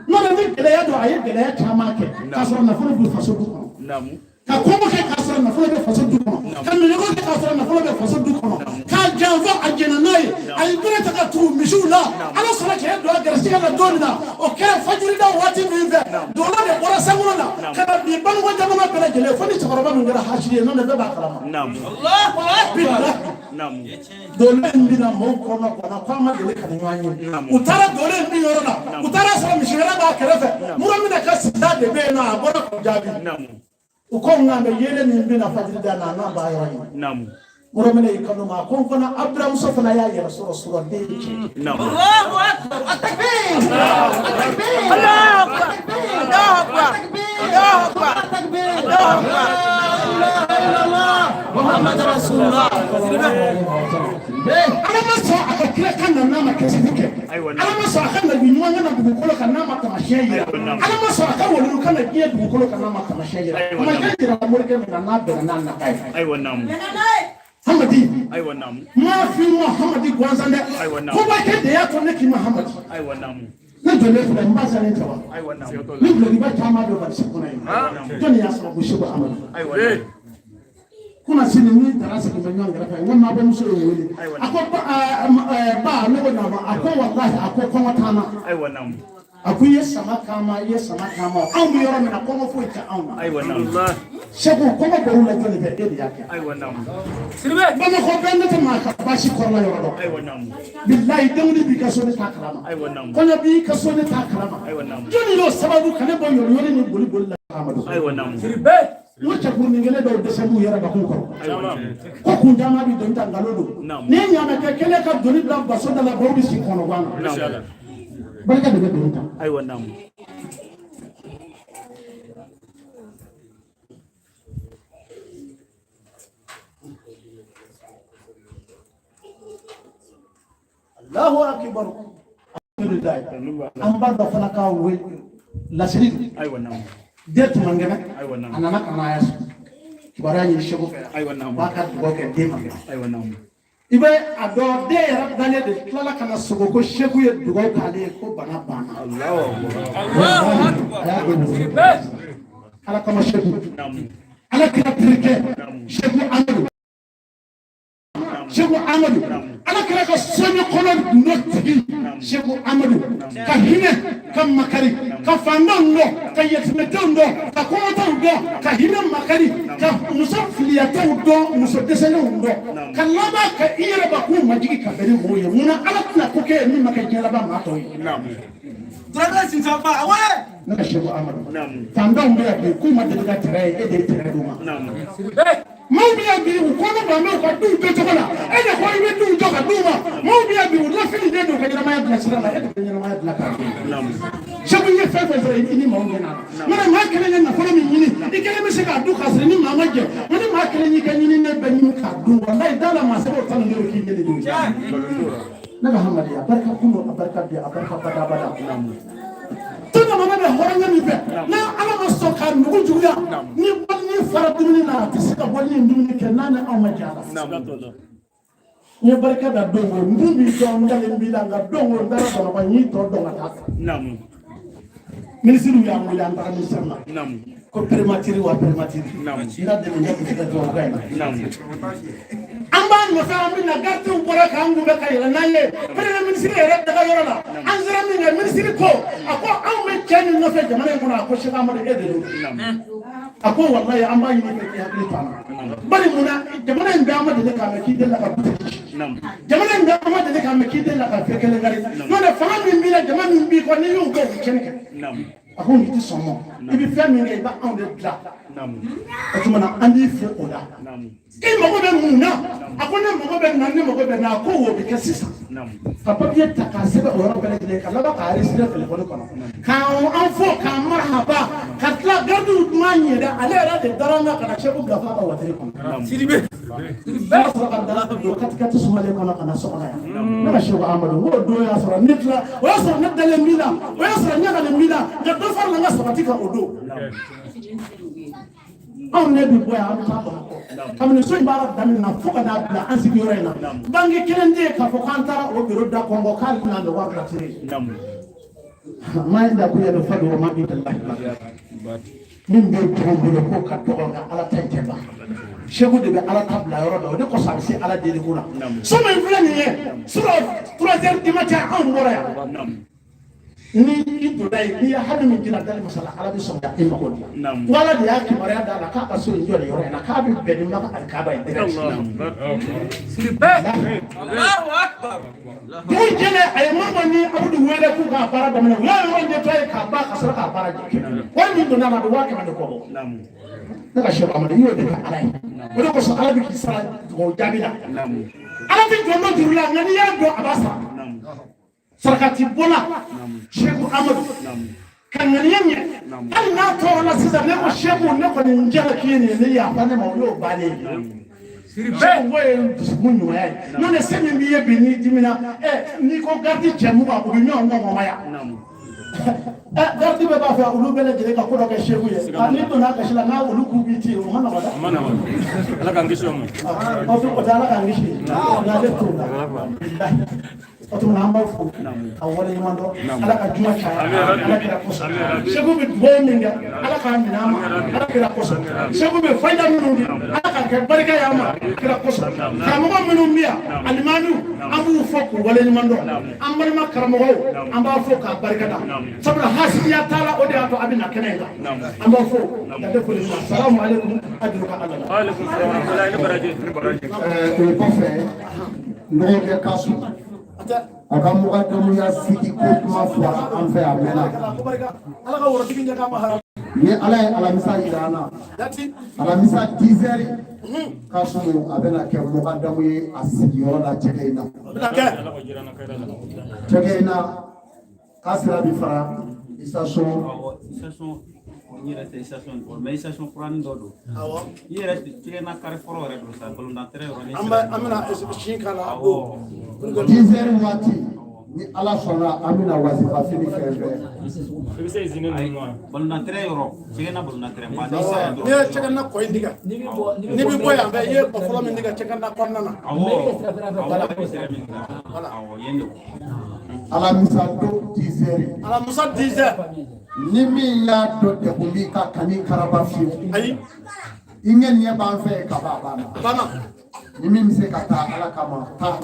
N'o tɛ ni gɛlɛya don, a ye gɛlɛya caman kɛ k'a sɔrɔ nafolo bɛ faso du kɔnɔ, ka kɔngɔ kɛ k'a sɔrɔ nafolo bɛ faso du kɔnɔ, ka minɛko kɛ k'a sɔrɔ nafolo bɛ faso du kɔnɔ, k'a janfa, a jɛnna n'a ye, a ye bere ta ka tugu misiw la. Ala sɔnna k'e don a garisigɛ la don min na, o kɛra fajirida waati min fɛ, dolo de bɔra sankolo la ka na bin Banikɔ jamana bɛɛ lajɛlen, fo ni cɛkɔrɔba min kɛra hasidi ye, n'o tɛ bɛɛ b'a kalama. Bilahi, dolo in bɛna mɔgɔw kɔnɔ kɔnɔ ko an ma deli ka nin ɲɔgɔn ye. U taara dolo in bin yɔrɔ la, u taara sɔrɔ misi wɛrɛ b'a kɛrɛfɛ, mura minɛ ka sida de bɛ yen nɔ, a bɔra k'o jaabi. U ko nka mɛ yeelen min bɛna fajiri da na, n'an b'a yɔrɔ ɲini. Mura minɛ y'i kanu ma, a ko n fana aburamuso fana y'a yɛrɛ sɔrɔ sɔrɔ den ye cɛ. Allahu Akbar Takbir Takbir Allahu Akbar Allahu Akbar Allahu Akbar Allahu Akbar La ilaha illallah Muhammad Rasulullah. Ala ma sɔn a ka kira ka na n'a ma kɛsiti kɛ. Ala ma sɔn a ka nabi ɲuman ka na dugukolo kan n'a ma taamasiyɛn yira. Ala ma sɔn a ka waliyu ka na diɲɛ dugukolo kan n'a ma taamasiyɛn yira. Taamasiyɛn yira morikɛ min na, n'a bɛnna n'a nata ye. Hamadi n m'a f'i ma Hamadi gansan dɛ, koba kɛ de y'a to ne k'i ma Hamadi. Ne jɔlen filɛ, n ba salen tɛ wa? Ni dulokiba caman bɛ valise kɔnɔ yen, jɔnni y'a sɔrɔ? Ko Seko Amadu. Kuna sini ni dara sigi bɛ ɲɔgɔn kɛrɛfɛ, n ko mabɔmuso ye wele, a ko ba, ne ko naamu. A ko walahi, a ko kɔngɔ t'an na. A ko i ye sama k'an ma, i ye sama k'an ma. Anw bɛ yɔrɔ min na, kɔngɔ foyi tɛ anw na. Seko, kɔngɔ bɔr'u la jɔnni fɛ? E de y'a kɛ. Bamakɔ bɛɛ, ne tɛ maa ka baasi kɔrɔla yɔrɔ dɔn. Bilayi, denkundi b'i ka so, ne t'a kalama. Kɔɲɔ b'i ka so, ne t'a kalama. Jɔnni y'o sababu ka ne bɔ yɔrɔ ni boli boli la, Amadu? N ko cɛkurunin kelen dɔw dɛsɛ b'u yɛrɛ bakun kɔrɔ ko kun caman bɛ doni ta, nkalon don. N'i ye ɲaamɛ kelen ka doni bila baso da la, baw bɛ sigi kɔnɔgan na. Barika de bɛ doni ta. Allahu akibar, alhamdulilayi. An b'a dɔn fana k'a wele lasiri den tun man kɛnɛ, a nana ka na a y'a sɔrɔ kibaruya ɲini Seko fɛ, b'a ka dugawu kɛ den ma kɛnɛ. I bɛ a dɔn den yɛrɛ dalen de tilala ka na sogo ko Seko ye dugawu k'ale ye ko bana banna. A y'a don Ala kama Seko, Ala kira terikɛ Seko Amadu. Seku Amadu, Ala kɛra ka soɲɛ kɔnɔ gundo tigi Seku Amadu, ka hinɛ, ka makari, ka fantanw dɔn, ka yatimɛdenw dɔn, ka kɔngɔtɔw dɔn, ka hinɛ makari, ka muso filiyatɔw dɔn, muso dɛsɛlenw dɔn, ka laban ka i yɛrɛ bakun majigin ka bɛn ni mɔgɔw ye. Munna Ala tɛna ko kɛ ye min ma kɛ diɲɛ laban maa tɔw ye? Ne ka Seku Amadu, fantanw bɛ yan bi k'u ma deli ka tɛrɛ ye, e de ye tɛrɛ d'u ma. Maaw bɛ yan bi, u kɔnɔ ban bɛ u ka duw jɔcogo la, e de ko i bɛ duw jɔ ka d'u ma. Maaw bɛ yan bi, u lafililen don ka ɲɛnamaya bila sira la, e de bɛ ɲɛnamaya bila k'a d'u ma. Segu, i ye fɛn fɛn sɔrɔ, i ni maaw ɲɛna la. N'o tɛ maa kelen ye nafolo min ɲini, i kelen bɛ se k'a dun k'a sɔrɔ i ni maa ma jɛ. Nka ni maa kelen y'i ka ɲininen bɛɛ ɲini k'a dun, walayi da la maa sɛbɛw ta ninnu k'i ɲɛ de don. Ne ka Hamadi, a barika kunu, a barika bi, a barika badabada. Tun bɛ hɔrɔnya min fɛ, n'a Ala ma sɔn k'a nugu juguya, ni bɔlini fara dumuni na, a tɛ se ka bɔlini in dumuni kɛ n'a ni anw ma jɛ a la. N ye barika da don o, n dun b'i dɔn, n dalen b'i la, nka don o n taara Bamakɔ, n y'i tɔ dɔn ka taa kan. Minisiriw y'an wele, an taara ministère la ko primature wa primature, n ka dɛmɛ ɲɛ tun tɛ kɛ tubabukan in na. An b'a nɔfɛ, an bɛ na, garidiw bɔra k'an kunbɛ ka yɛlɛ n'an ye premier ministre yɛrɛ daga yɔrɔ la. An sera min kɛ, minisiri ko, a ko anw bɛ cɛ min nɔfɛ jamana in kɔnɔ, a ko Sɛki Amadu, e de don. A ko walayi, an b'a ɲini fɛ k'i hakili to an na. Bari munna jamana in bɛɛ, an ma deli k'a mɛn k'i delila ka butigi ci. Jamana in bɛɛ, an ma deli k'a mɛn k'i delila ka fɛn kelen kari. N'o tɛ, fanga min b'i la, jama min b'i kɔ, n'i y'o kɛ, u bɛ tiɲɛni kɛ. A ko n'i tɛ sɔn ma, i bɛ fɛn min kɛ, i b'anw de bila. O tuma na, an b'i fo o la. I mago bɛ mun na? A ko ne mago bɛ na, ne mago bɛ na. A ko o bɛ kɛ sisan. Ka papiye ta k'a sɛbɛn o yɔrɔ bɛɛ lajɛlen, ka laban k'a enregistré telefɔni kɔnɔ, k'an an fo k'an marahaba, ka tila. Garidiw ma ɲɛ dɛ, ale yɛrɛ de dara n kan ka na Sɛku bila f'a ka watiri kɔnɔ. Sidibe. N'a sɔrɔ ka dala don katikati sumalen kɔnɔ ka na so kɔnɔ yan. Ne ka Sɛku Amadu, n k'o don y'a sɔrɔ ne tila, o y'a sɔrɔ ne dalen b'i la, o y'a sɔrɔ ɲagalen b'i la, nka dɔ farala n ka sabati kan o don. Anw ne bɛ bɔ yan, an bɛ taa Bamakɔ. Kabini so in baara daminɛ na fo ka n'a bila an sigiyɔrɔ in na, banque kelen tɛ yen k'a fɔ k'an taara o biro da kɔngɔ k'ale bɛna an bɛ wari latire. Maa in da ko yɛrɛ fa don o ma bi dala min bɛ jɔn bolo ko ka dɔgɔ, nka Ala ta in tɛ ban. Segu de bɛ Ala ta bila yɔrɔ la, o de kosɔn a bɛ se Ala deliko la. So min filɛ nin ye, surɔ 3 heures du matin anw bɔra yan. Ni i donna yen, n'i ye hali min jira dali masala, Ala bɛ sɔn ka i mago dilan. Ko Ala de y'a kibaruya d'a la k'a ka so in jɔ nin yɔrɔ in na, k'a bɛ bɛn ni Maka alikaba ye direct. Dugu jɛlen, a ye Mama ni Abudu wele k'u k'a baara daminɛ. U y'a yɔrɔ ɲɛtɔ ye k'a ban ka sɔrɔ k'a baara jɔ. Wari min donna a la, a bɛ 100 000 de kɔ bɔ. Ne ka Sɛki Amadu, i y'o de kɛ Ala ye, o de kosɔn Ala bɛ k'i sara dugawu jaabi la. Ala tɛ jɔn dɔ juru la, nka n'i y'a dɔn, a b'a sara. Sarakati bɔla Sɛku Amadu ka ŋaniya ɲɛ, hali n'a tɔɔrɔla sisan, ne ko Sɛku, ne kɔni n jala k'i ye nin ye, ne yafa ne ma, o y'o bannen ye. Sɛku ko ye dusukun ɲumanya ye. N'o tɛ, se min b'i ye bi, n'i dimina ɛ, n'i ko garidi cɛ 20, u bɛ ɲɔgɔn ŋɔŋɔmaya. Ɛ, garidi bɛɛ b'a fɛ olu bɛɛ lajɛlen ka ko dɔ kɛ Sɛku ye. A n'i donna a gasi la, n'a olu k'u b'i ci, o ma nɔgɔ dɛ. A ma nɔgɔn. Ala k'an kisi o ma. O tɛ Ala k'an kisi, n'ale t'o la bilahi. O tuma na, an b'aw fo ka waleɲuman dɔn. Ala ka juma caya Ala kira kosɔn. Segu bɛ dugawu min kɛ, Ala k'a minɛ an ma Ala kira kosɔn. Segu bɛ fayida minnu di, Ala k'a kɛ barika ye an ma kira kosɔn. Karamɔgɔ minnu bɛ yan, alimamiw, an b'u fo k'u waleɲuman dɔn. An balima karamɔgɔw, an b'a fo k'a barika da, sabula hasidiya t'a la, o de y'a to a bɛ na kɛnɛ in kan. An b'aw fo ka tɛ foli ma. Salamu aleykum, ajiru ka Ala la. Aleykum salaam wa rahmatullahi ni baraji. O kɔfɛ, n dɔgɔkɛ Kasu, a ka mugadamuya sigi ko kuma fɔra an fɛ a mɛnna. Ala ka worotigi ɲɛ k'a ma haramu. Ni Ala ye alamisa yira an na, alamisa 10 heures, Kasu a bɛna kɛ mugadamu ye a sigiyɔrɔ la cɛkɛ in na. Cɛkɛ in na, k'a sira bi fara station. Station, n yɛrɛ tɛ station kɔrɔ, mais station kuranin dɔ don. Awɔ. I yɛrɛ tigɛ na kari fɔlɔ yɛrɛ don sa, balontan tɛrɛ yɔrɔ ni An bɛ an bɛna sin k'a la don. 10 heures waati, ni Ala sɔnna, an bɛna wazifa fini fɛn fɛn. I bɛ se izini ninnu ma. Balontan tɛrɛ yɔrɔ, cɛkɛ na balontan tɛrɛ ba ni sira N'i ye cɛkɛ na kɔ in tigɛ, n'i bɛ bɔ yan fɛ, i ye kɔ fɔlɔ min tigɛ cɛkɛ na kɔnɔna na. Awɔ, awɔ, i bɛ sira min kan, awɔ, yen de. Alamisa don 10 heures. Alamisa 10 heures. Ni min y'a dɔn degun b'i kan, kan'i karaba fiyewu. Ayi. I ŋaniya b'an fɛ ka ban, a banna. Banna. Ni min bɛ se ka taa Ala kama, taa.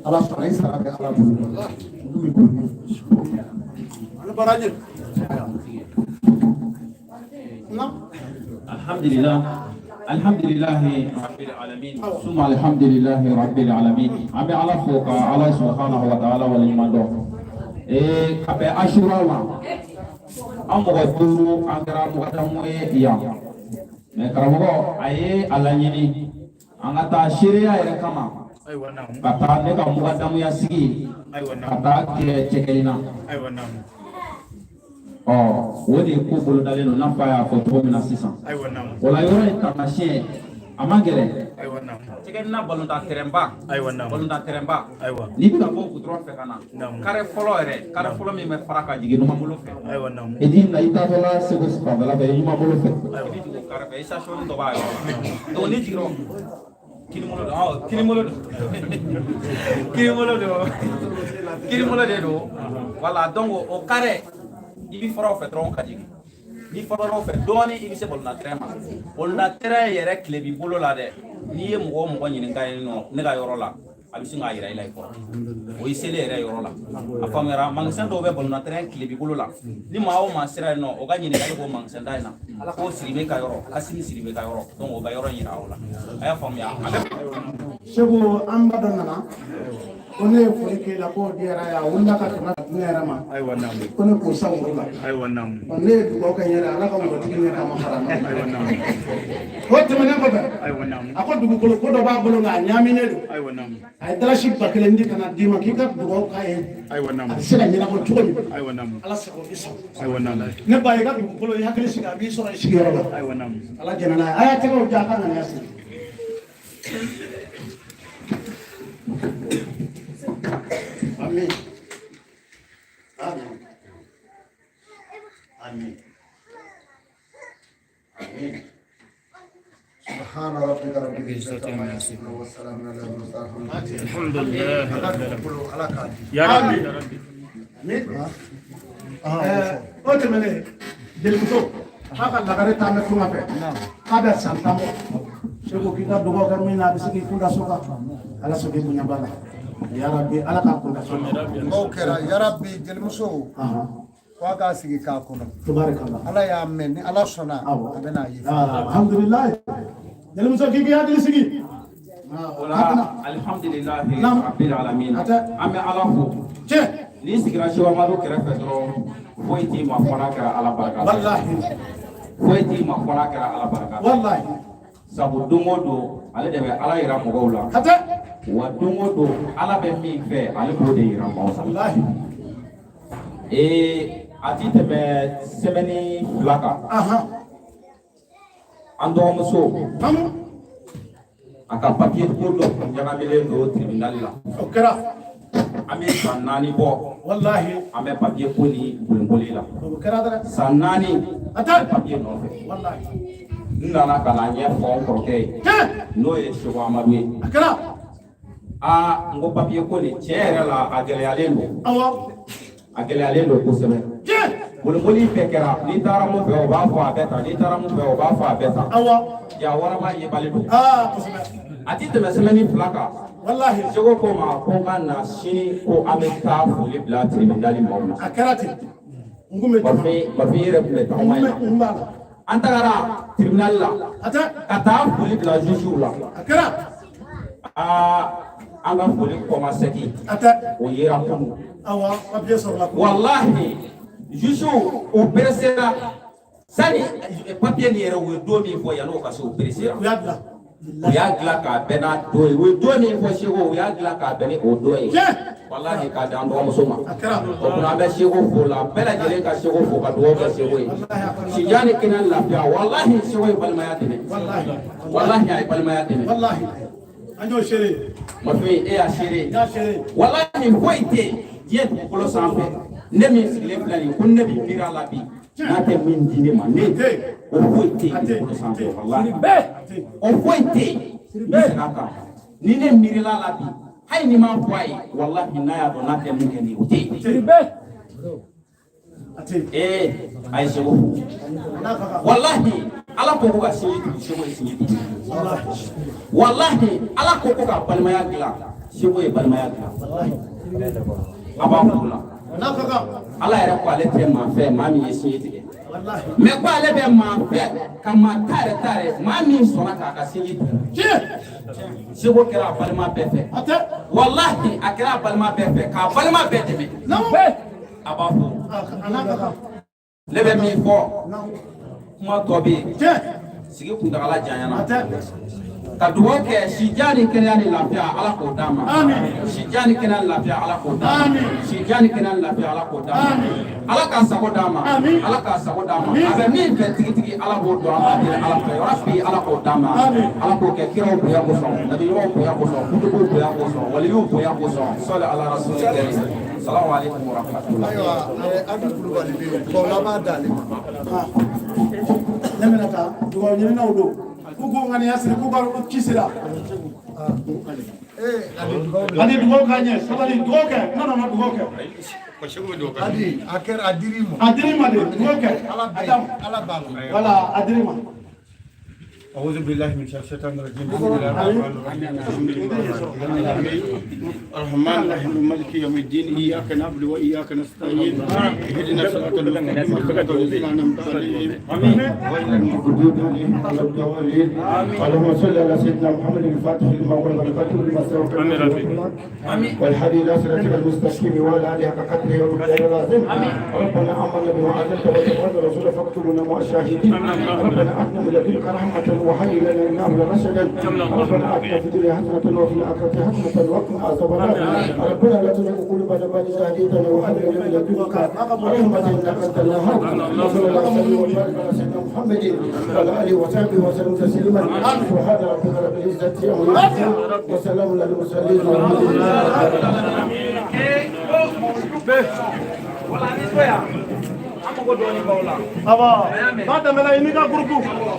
Ala sɔnna, i sara bɛ Ala bolo. Olu bɛ ko Baraji. Alhamdulillah. Alhamdulillahi rabbil alamin. Summa alhamdulillahi rabbil alamin. An bɛ Ala fo ka Ala subhanahu wa ta'ala waleɲuman dɔn. Ka bɛn Asura ma, an mɔgɔ 5 an kɛra mɔgɔdamu ye yan. Mais karamɔgɔ a ye a laɲini an ka taa seereya yɛrɛ kama ka taa ne ka mɔgɔdamuya sigi ka taa kɛ cɛkɛlin na. Ɔ, o de ko bolodalen don, n'a fɔ a y'a fɔ cogo min na sisan. O la yɔrɔ in taamasiyɛn a man gɛlɛn. Cɛkɛdina balontan tɛrɛnba. Balontan tɛrɛnba. N'i bɛ ka bɔ goudron fɛ ka na, carré fɔlɔ yɛrɛ, carré fɔlɔ min bɛ fara ka jigin numan bolo fɛ. I t'i na, i taatɔla Segu fanfɛla fɛ, i ɲuman bolo fɛ. I bɛ jigin o carré fɛ, station dɔ b'a yɔrɔ la. Donc n'i jiginna, kinibolo don, awɔ, kinibolo don, kinibolo don, kinibolo de don. Voilà, donc o carré, i bɛ fara o fɛ dɔrɔn ka jigin. N'i farala o fɛ dɔɔnin, i bɛ se balontan terrain ma. Balontan terrain yɛrɛ tile b'i bolo la dɛ. N'i ye mɔgɔ o mɔgɔ ɲininka yen nɔ, ne ka yɔrɔ la, a bɛ sin k'a yira i la i kɔrɔ. O ye seli yɛrɛ yɔrɔ la. A faamuyara, magasin dɔw bɛ balontan terrain tile b'i bolo la. Ni maa o maa sera yen nɔ, o ka ɲininkali k'o magasin da in na. Ko Sidibe ka yɔrɔ, Asimi Sidibe ka yɔrɔ. Donc o bɛ yɔrɔ yira o la. A y'a faamuya. A bɛ Segu, an ba dɔ nana ko ne ye foli k'e la, k'o diyara ye, a wulila ka tɛmɛ ka di ne yɛrɛ ma. Ko ne k'o san woro la. Ne ye dugawu kɛ n yɛrɛ, Ala ka worotigi ɲɛ k'a ma fara n kan. O tɛmɛnen kɔfɛ, a ko dugukolo ko dɔ b'a bolo, nka a ɲaaminen don. A ye dalasi 1000 di ka na d'i ma k'i ka dugawu k'a ye, a bɛ se ka ɲɛnabɔ cogo min. Ala sago i sago. Ne ba, i ka dugukolo, i hakili sigi, a b'i sɔrɔ i sigiyɔrɔ la. Ala jɛnna n'a ye. A y'a tɛgɛw ja, a ka ŋaniya siri. Amin. Amin. Amin. Amin. سبحان ربك رب العزة عما يصفون والسلام على المرسلين. الحمد لله. Ala k'a di. Ya Rabbi. Ya Rabbi. O tɛmɛnen, jelimuso k'a ka lagare taa bɛ tunga fɛ, k'a bɛ san 10 bɔ. Segu, k'i ka dugawu kɛ min na, a bɛ se k'i kunda so kan. Ala sɔn k'i bonya ba la. Ya Rabbi, Ala k'a kunda so kan. N'o kɛra, yarabi, jelimuso ko a k'a sigi k'a kɔnɔ. Tubaarikala. Ala y'a mɛn, ni Ala sɔnna a bɛna ye. Alhamdulilayi. Jelimuso, k'i k'i hakili sigi. O la alhamdulilahi rabbil alamin. An bɛ Ala fo. Tiɲɛ. N'i sigira Seku Amadu kɛrɛfɛ dɔrɔn, foyi t'i ma fɔ n'a kɛra Ala barika. Walahi. Foyi t'i ma fɔ n'a kɛra Ala barika. Walahi. Sabu don o don, ale de bɛ Ala yira mɔgɔw la. Hatɛ. Wa don o don, Ala bɛ min fɛ, ale b'o de yira maaw la. Walahi. A ti tɛmɛ semaine 2 kan. An dɔgɔmuso, a ka papier ko dɔ tun ɲagamilen don tribunal la. O kɛra. An bɛ san 4 bɔ. Walahi. An bɛ papier ko ni boliboli la. O kɛra dɛ. San 4. A tɛ. Papier nɔfɛ. Walahi. N nana ka na ɲɛfɔ n kɔrɔkɛ ye. Tiɲɛ. N'o ye Seku Amadu ye. A kɛra. Aa, n ko papier ko nin, tiɲɛ yɛrɛ la, a gɛlɛyalen don. Awɔ. A gɛlɛyalen don kosɛbɛ. Tiɲɛ. Boliboli bɛɛ kɛra, n'i taara mun fɛ, o b'a fɔ a bɛɛ tan, n'i taara mun fɛ, o b'a fɔ a bɛɛ tan. Awɔ. Ja waraba yebali don. Aa, kosɛbɛ. A ti tɛmɛ semaine 2 kan. Walahi. Segu ko ma ko n ka na sini, ko an bɛ taa foli bila tribunal maaw la. A kɛra ten. N kun bɛ Bafin yɛrɛ tun bɛ tagama in na. N b'a la. An tagara tribunal la. A tɛ. Ka taa foli bila jugew la. A kɛra. Aa, an ka foli kɔmasegin. A tɛ. O yera kunun. Awɔ, papier sɔrɔla kunun. Walahi, jugew u pressera sani papier nin yɛrɛ, u ye don min fɔ, yan'o ka se, u pressera. U y'a dilan. U y'a dilan k'a bɛn n'a don ye. U ye don min fɔ Segu, u y'a dilan k'a bɛn ni o don ye. Walahi, k'a di an dɔgɔmuso ma. A kɛra. O tuma an bɛ Segu fo la, bɛɛ lajɛlen ka Segu fo ka dugawu kɛ Segu ye. Sijan ni kɛnɛ lafiya, walahi, Segu ye balimaya dɛmɛ. Walahi. Walahi, a ye balimaya dɛmɛ. Walahi. An y'o seere. Mafin, e y'a seere. N y'a seere. Walahi, foyi tɛ yen diɲɛ dugukolo sanfɛ, ne min sigilen filɛ nin ye, ko ne bɛ miiri a la bi n'a tɛ min di ne ma, ne o foyi tɛ yen dugukolo sanfɛ, walahi o foyi tɛ yen. N bɛ segin a kan, ni ne miirila a la bi, hali ni m'a fɔ a ye, walahi, n'a y'a dɔn n'a tɛ mun kɛ nin ye, o tɛ yen. A tɛ. Ee, a ye Segu fo, walahi. Ala ko ko ka sinji tugu, Seko ye sinji tugu. Walahi, Ala ko ko ka balimaya dilan, Seko ye balimaya dilan. A b'a furu la. Ala yɛrɛ ko ale tɛ maa fɛ maa min ye sinji tigɛ. Mais ko ale bɛ maa fɛ ka maa ta yɛrɛ ta yɛrɛ maa min sɔnna k'a ka sinji tugu. Seko kɛra a balima bɛɛ fɛ. Walahi, a kɛra a balima bɛɛ fɛ k'a balima bɛɛ dɛmɛ. A b'a fɔ. Ne bɛ min fɔ, kuma tɔ bɛ yen. Sigi kuntagala janyana. Ka dugawu kɛ sijan ni kɛnɛya ni lafiya, Ala k'o d'a ma. Sijan ni kɛnɛya ni lafiya, Ala k'o d'a ma. Sijan ni kɛnɛya ni lafiya, Ala k'o d'a ma. Ala k'a sago d'a ma. Ala k'a sago d'a ma. A bɛ min fɛ tigitigi, Ala b'o dɔn. An b'a deli Ala fɛ yarabi, Ala k'o d'a ma. Ala k'o kɛ kiraw bonya kosɔn, nabi ɲumanw bonya kosɔn, kutubuw bonya kosɔn, waliyuw bonya kosɔn. Sɔli ala rasuli karim. Salamu aleykum wa rahmatulah. Ayiwa, Abi Kulubali bɛ yen, dugawu laban d'ale ma. Ne bɛna taa dugawu ɲininaw don k'u k'u ŋaniya siri k'u ka ci sira. Ani dugawu ka ɲɛ, sabali, dugawu kɛ. Non, non, non, dugawu kɛ. Adi, a kɛra, a dir'i ma. A dir'i ma de, dugawu kɛ. Ala bɛ Ala b'a la. Voilà, a dir'i ma. أعوذ بالله من الشيطان الرجيم. بسم الله الرحمن الرحيم. الحمد لله رب العالمين الرحمن الرحيم مالك يوم الدين إياك نعبد وإياك نستعين اهدنا الصراط المستقيم صراط الذين أنعمت عليهم غير المغضوب عليهم ولا الضالين. اللهم صل على سيدنا محمد الفاتح لما أغلق والخاتم لما سبق والهادي إلى صراطك المستقيم وعلى آله حق قدره ومقداره العظيم. ربنا آمنا بما أنزلت واتبعنا الرسول فاكتبنا مع الشاهدين. ربنا آتنا من لدنك رحمة وهيئ لنا من أمرنا رشدا. ربنا آتنا في الدنيا حسنة وفي الآخرة حسنة وقنا عذاب النار. ربنا لا تزغ قلوبنا بعد إذ هديتنا وهب لنا من لدنك رحمة إنك أنت الوهاب. وصلى الله وسلم وبارك على سيدنا محمد وعلى آله وصحبه وسلم تسليما. سبحان ربك رب العزة عما يصفون وسلام على المرسلين والحمد لله رب العالمين. Wala ni so yan, an mago dɔɔnin b'aw la. Awɔ, ba tɛmɛna i n'i ka groupe. Allah.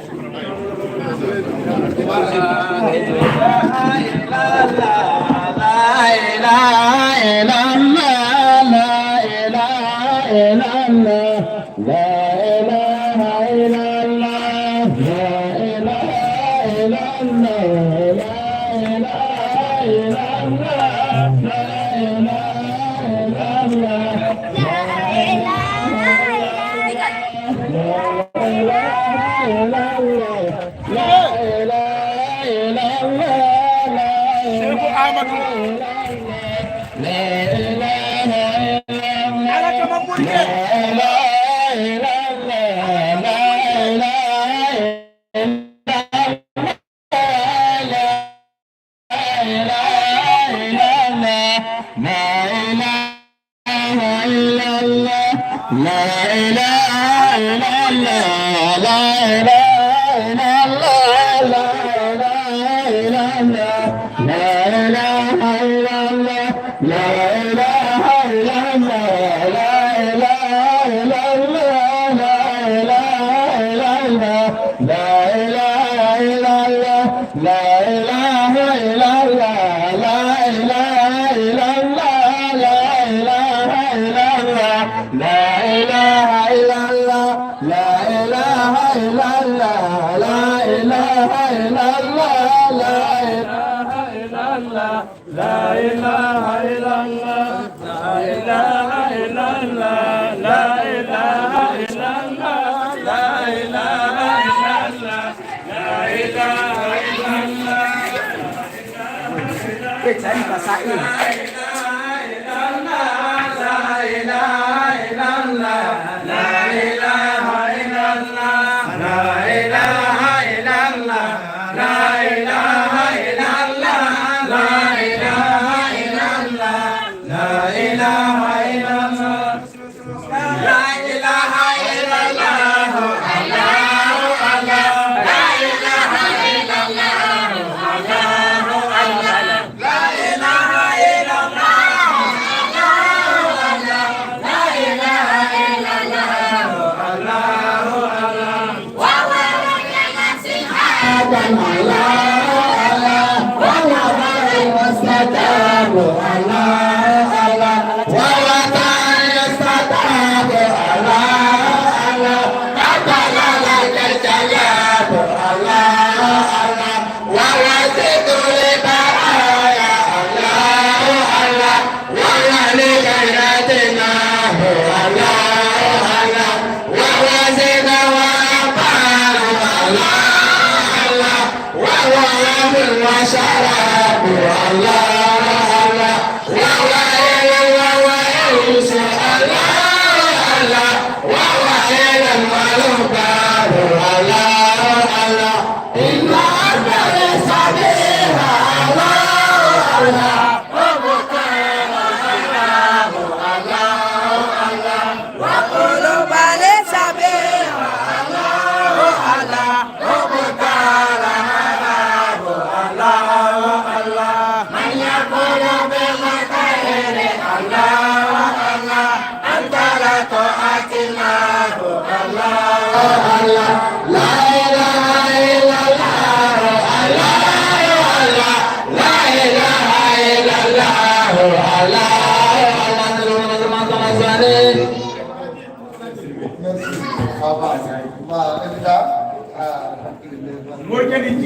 Allah.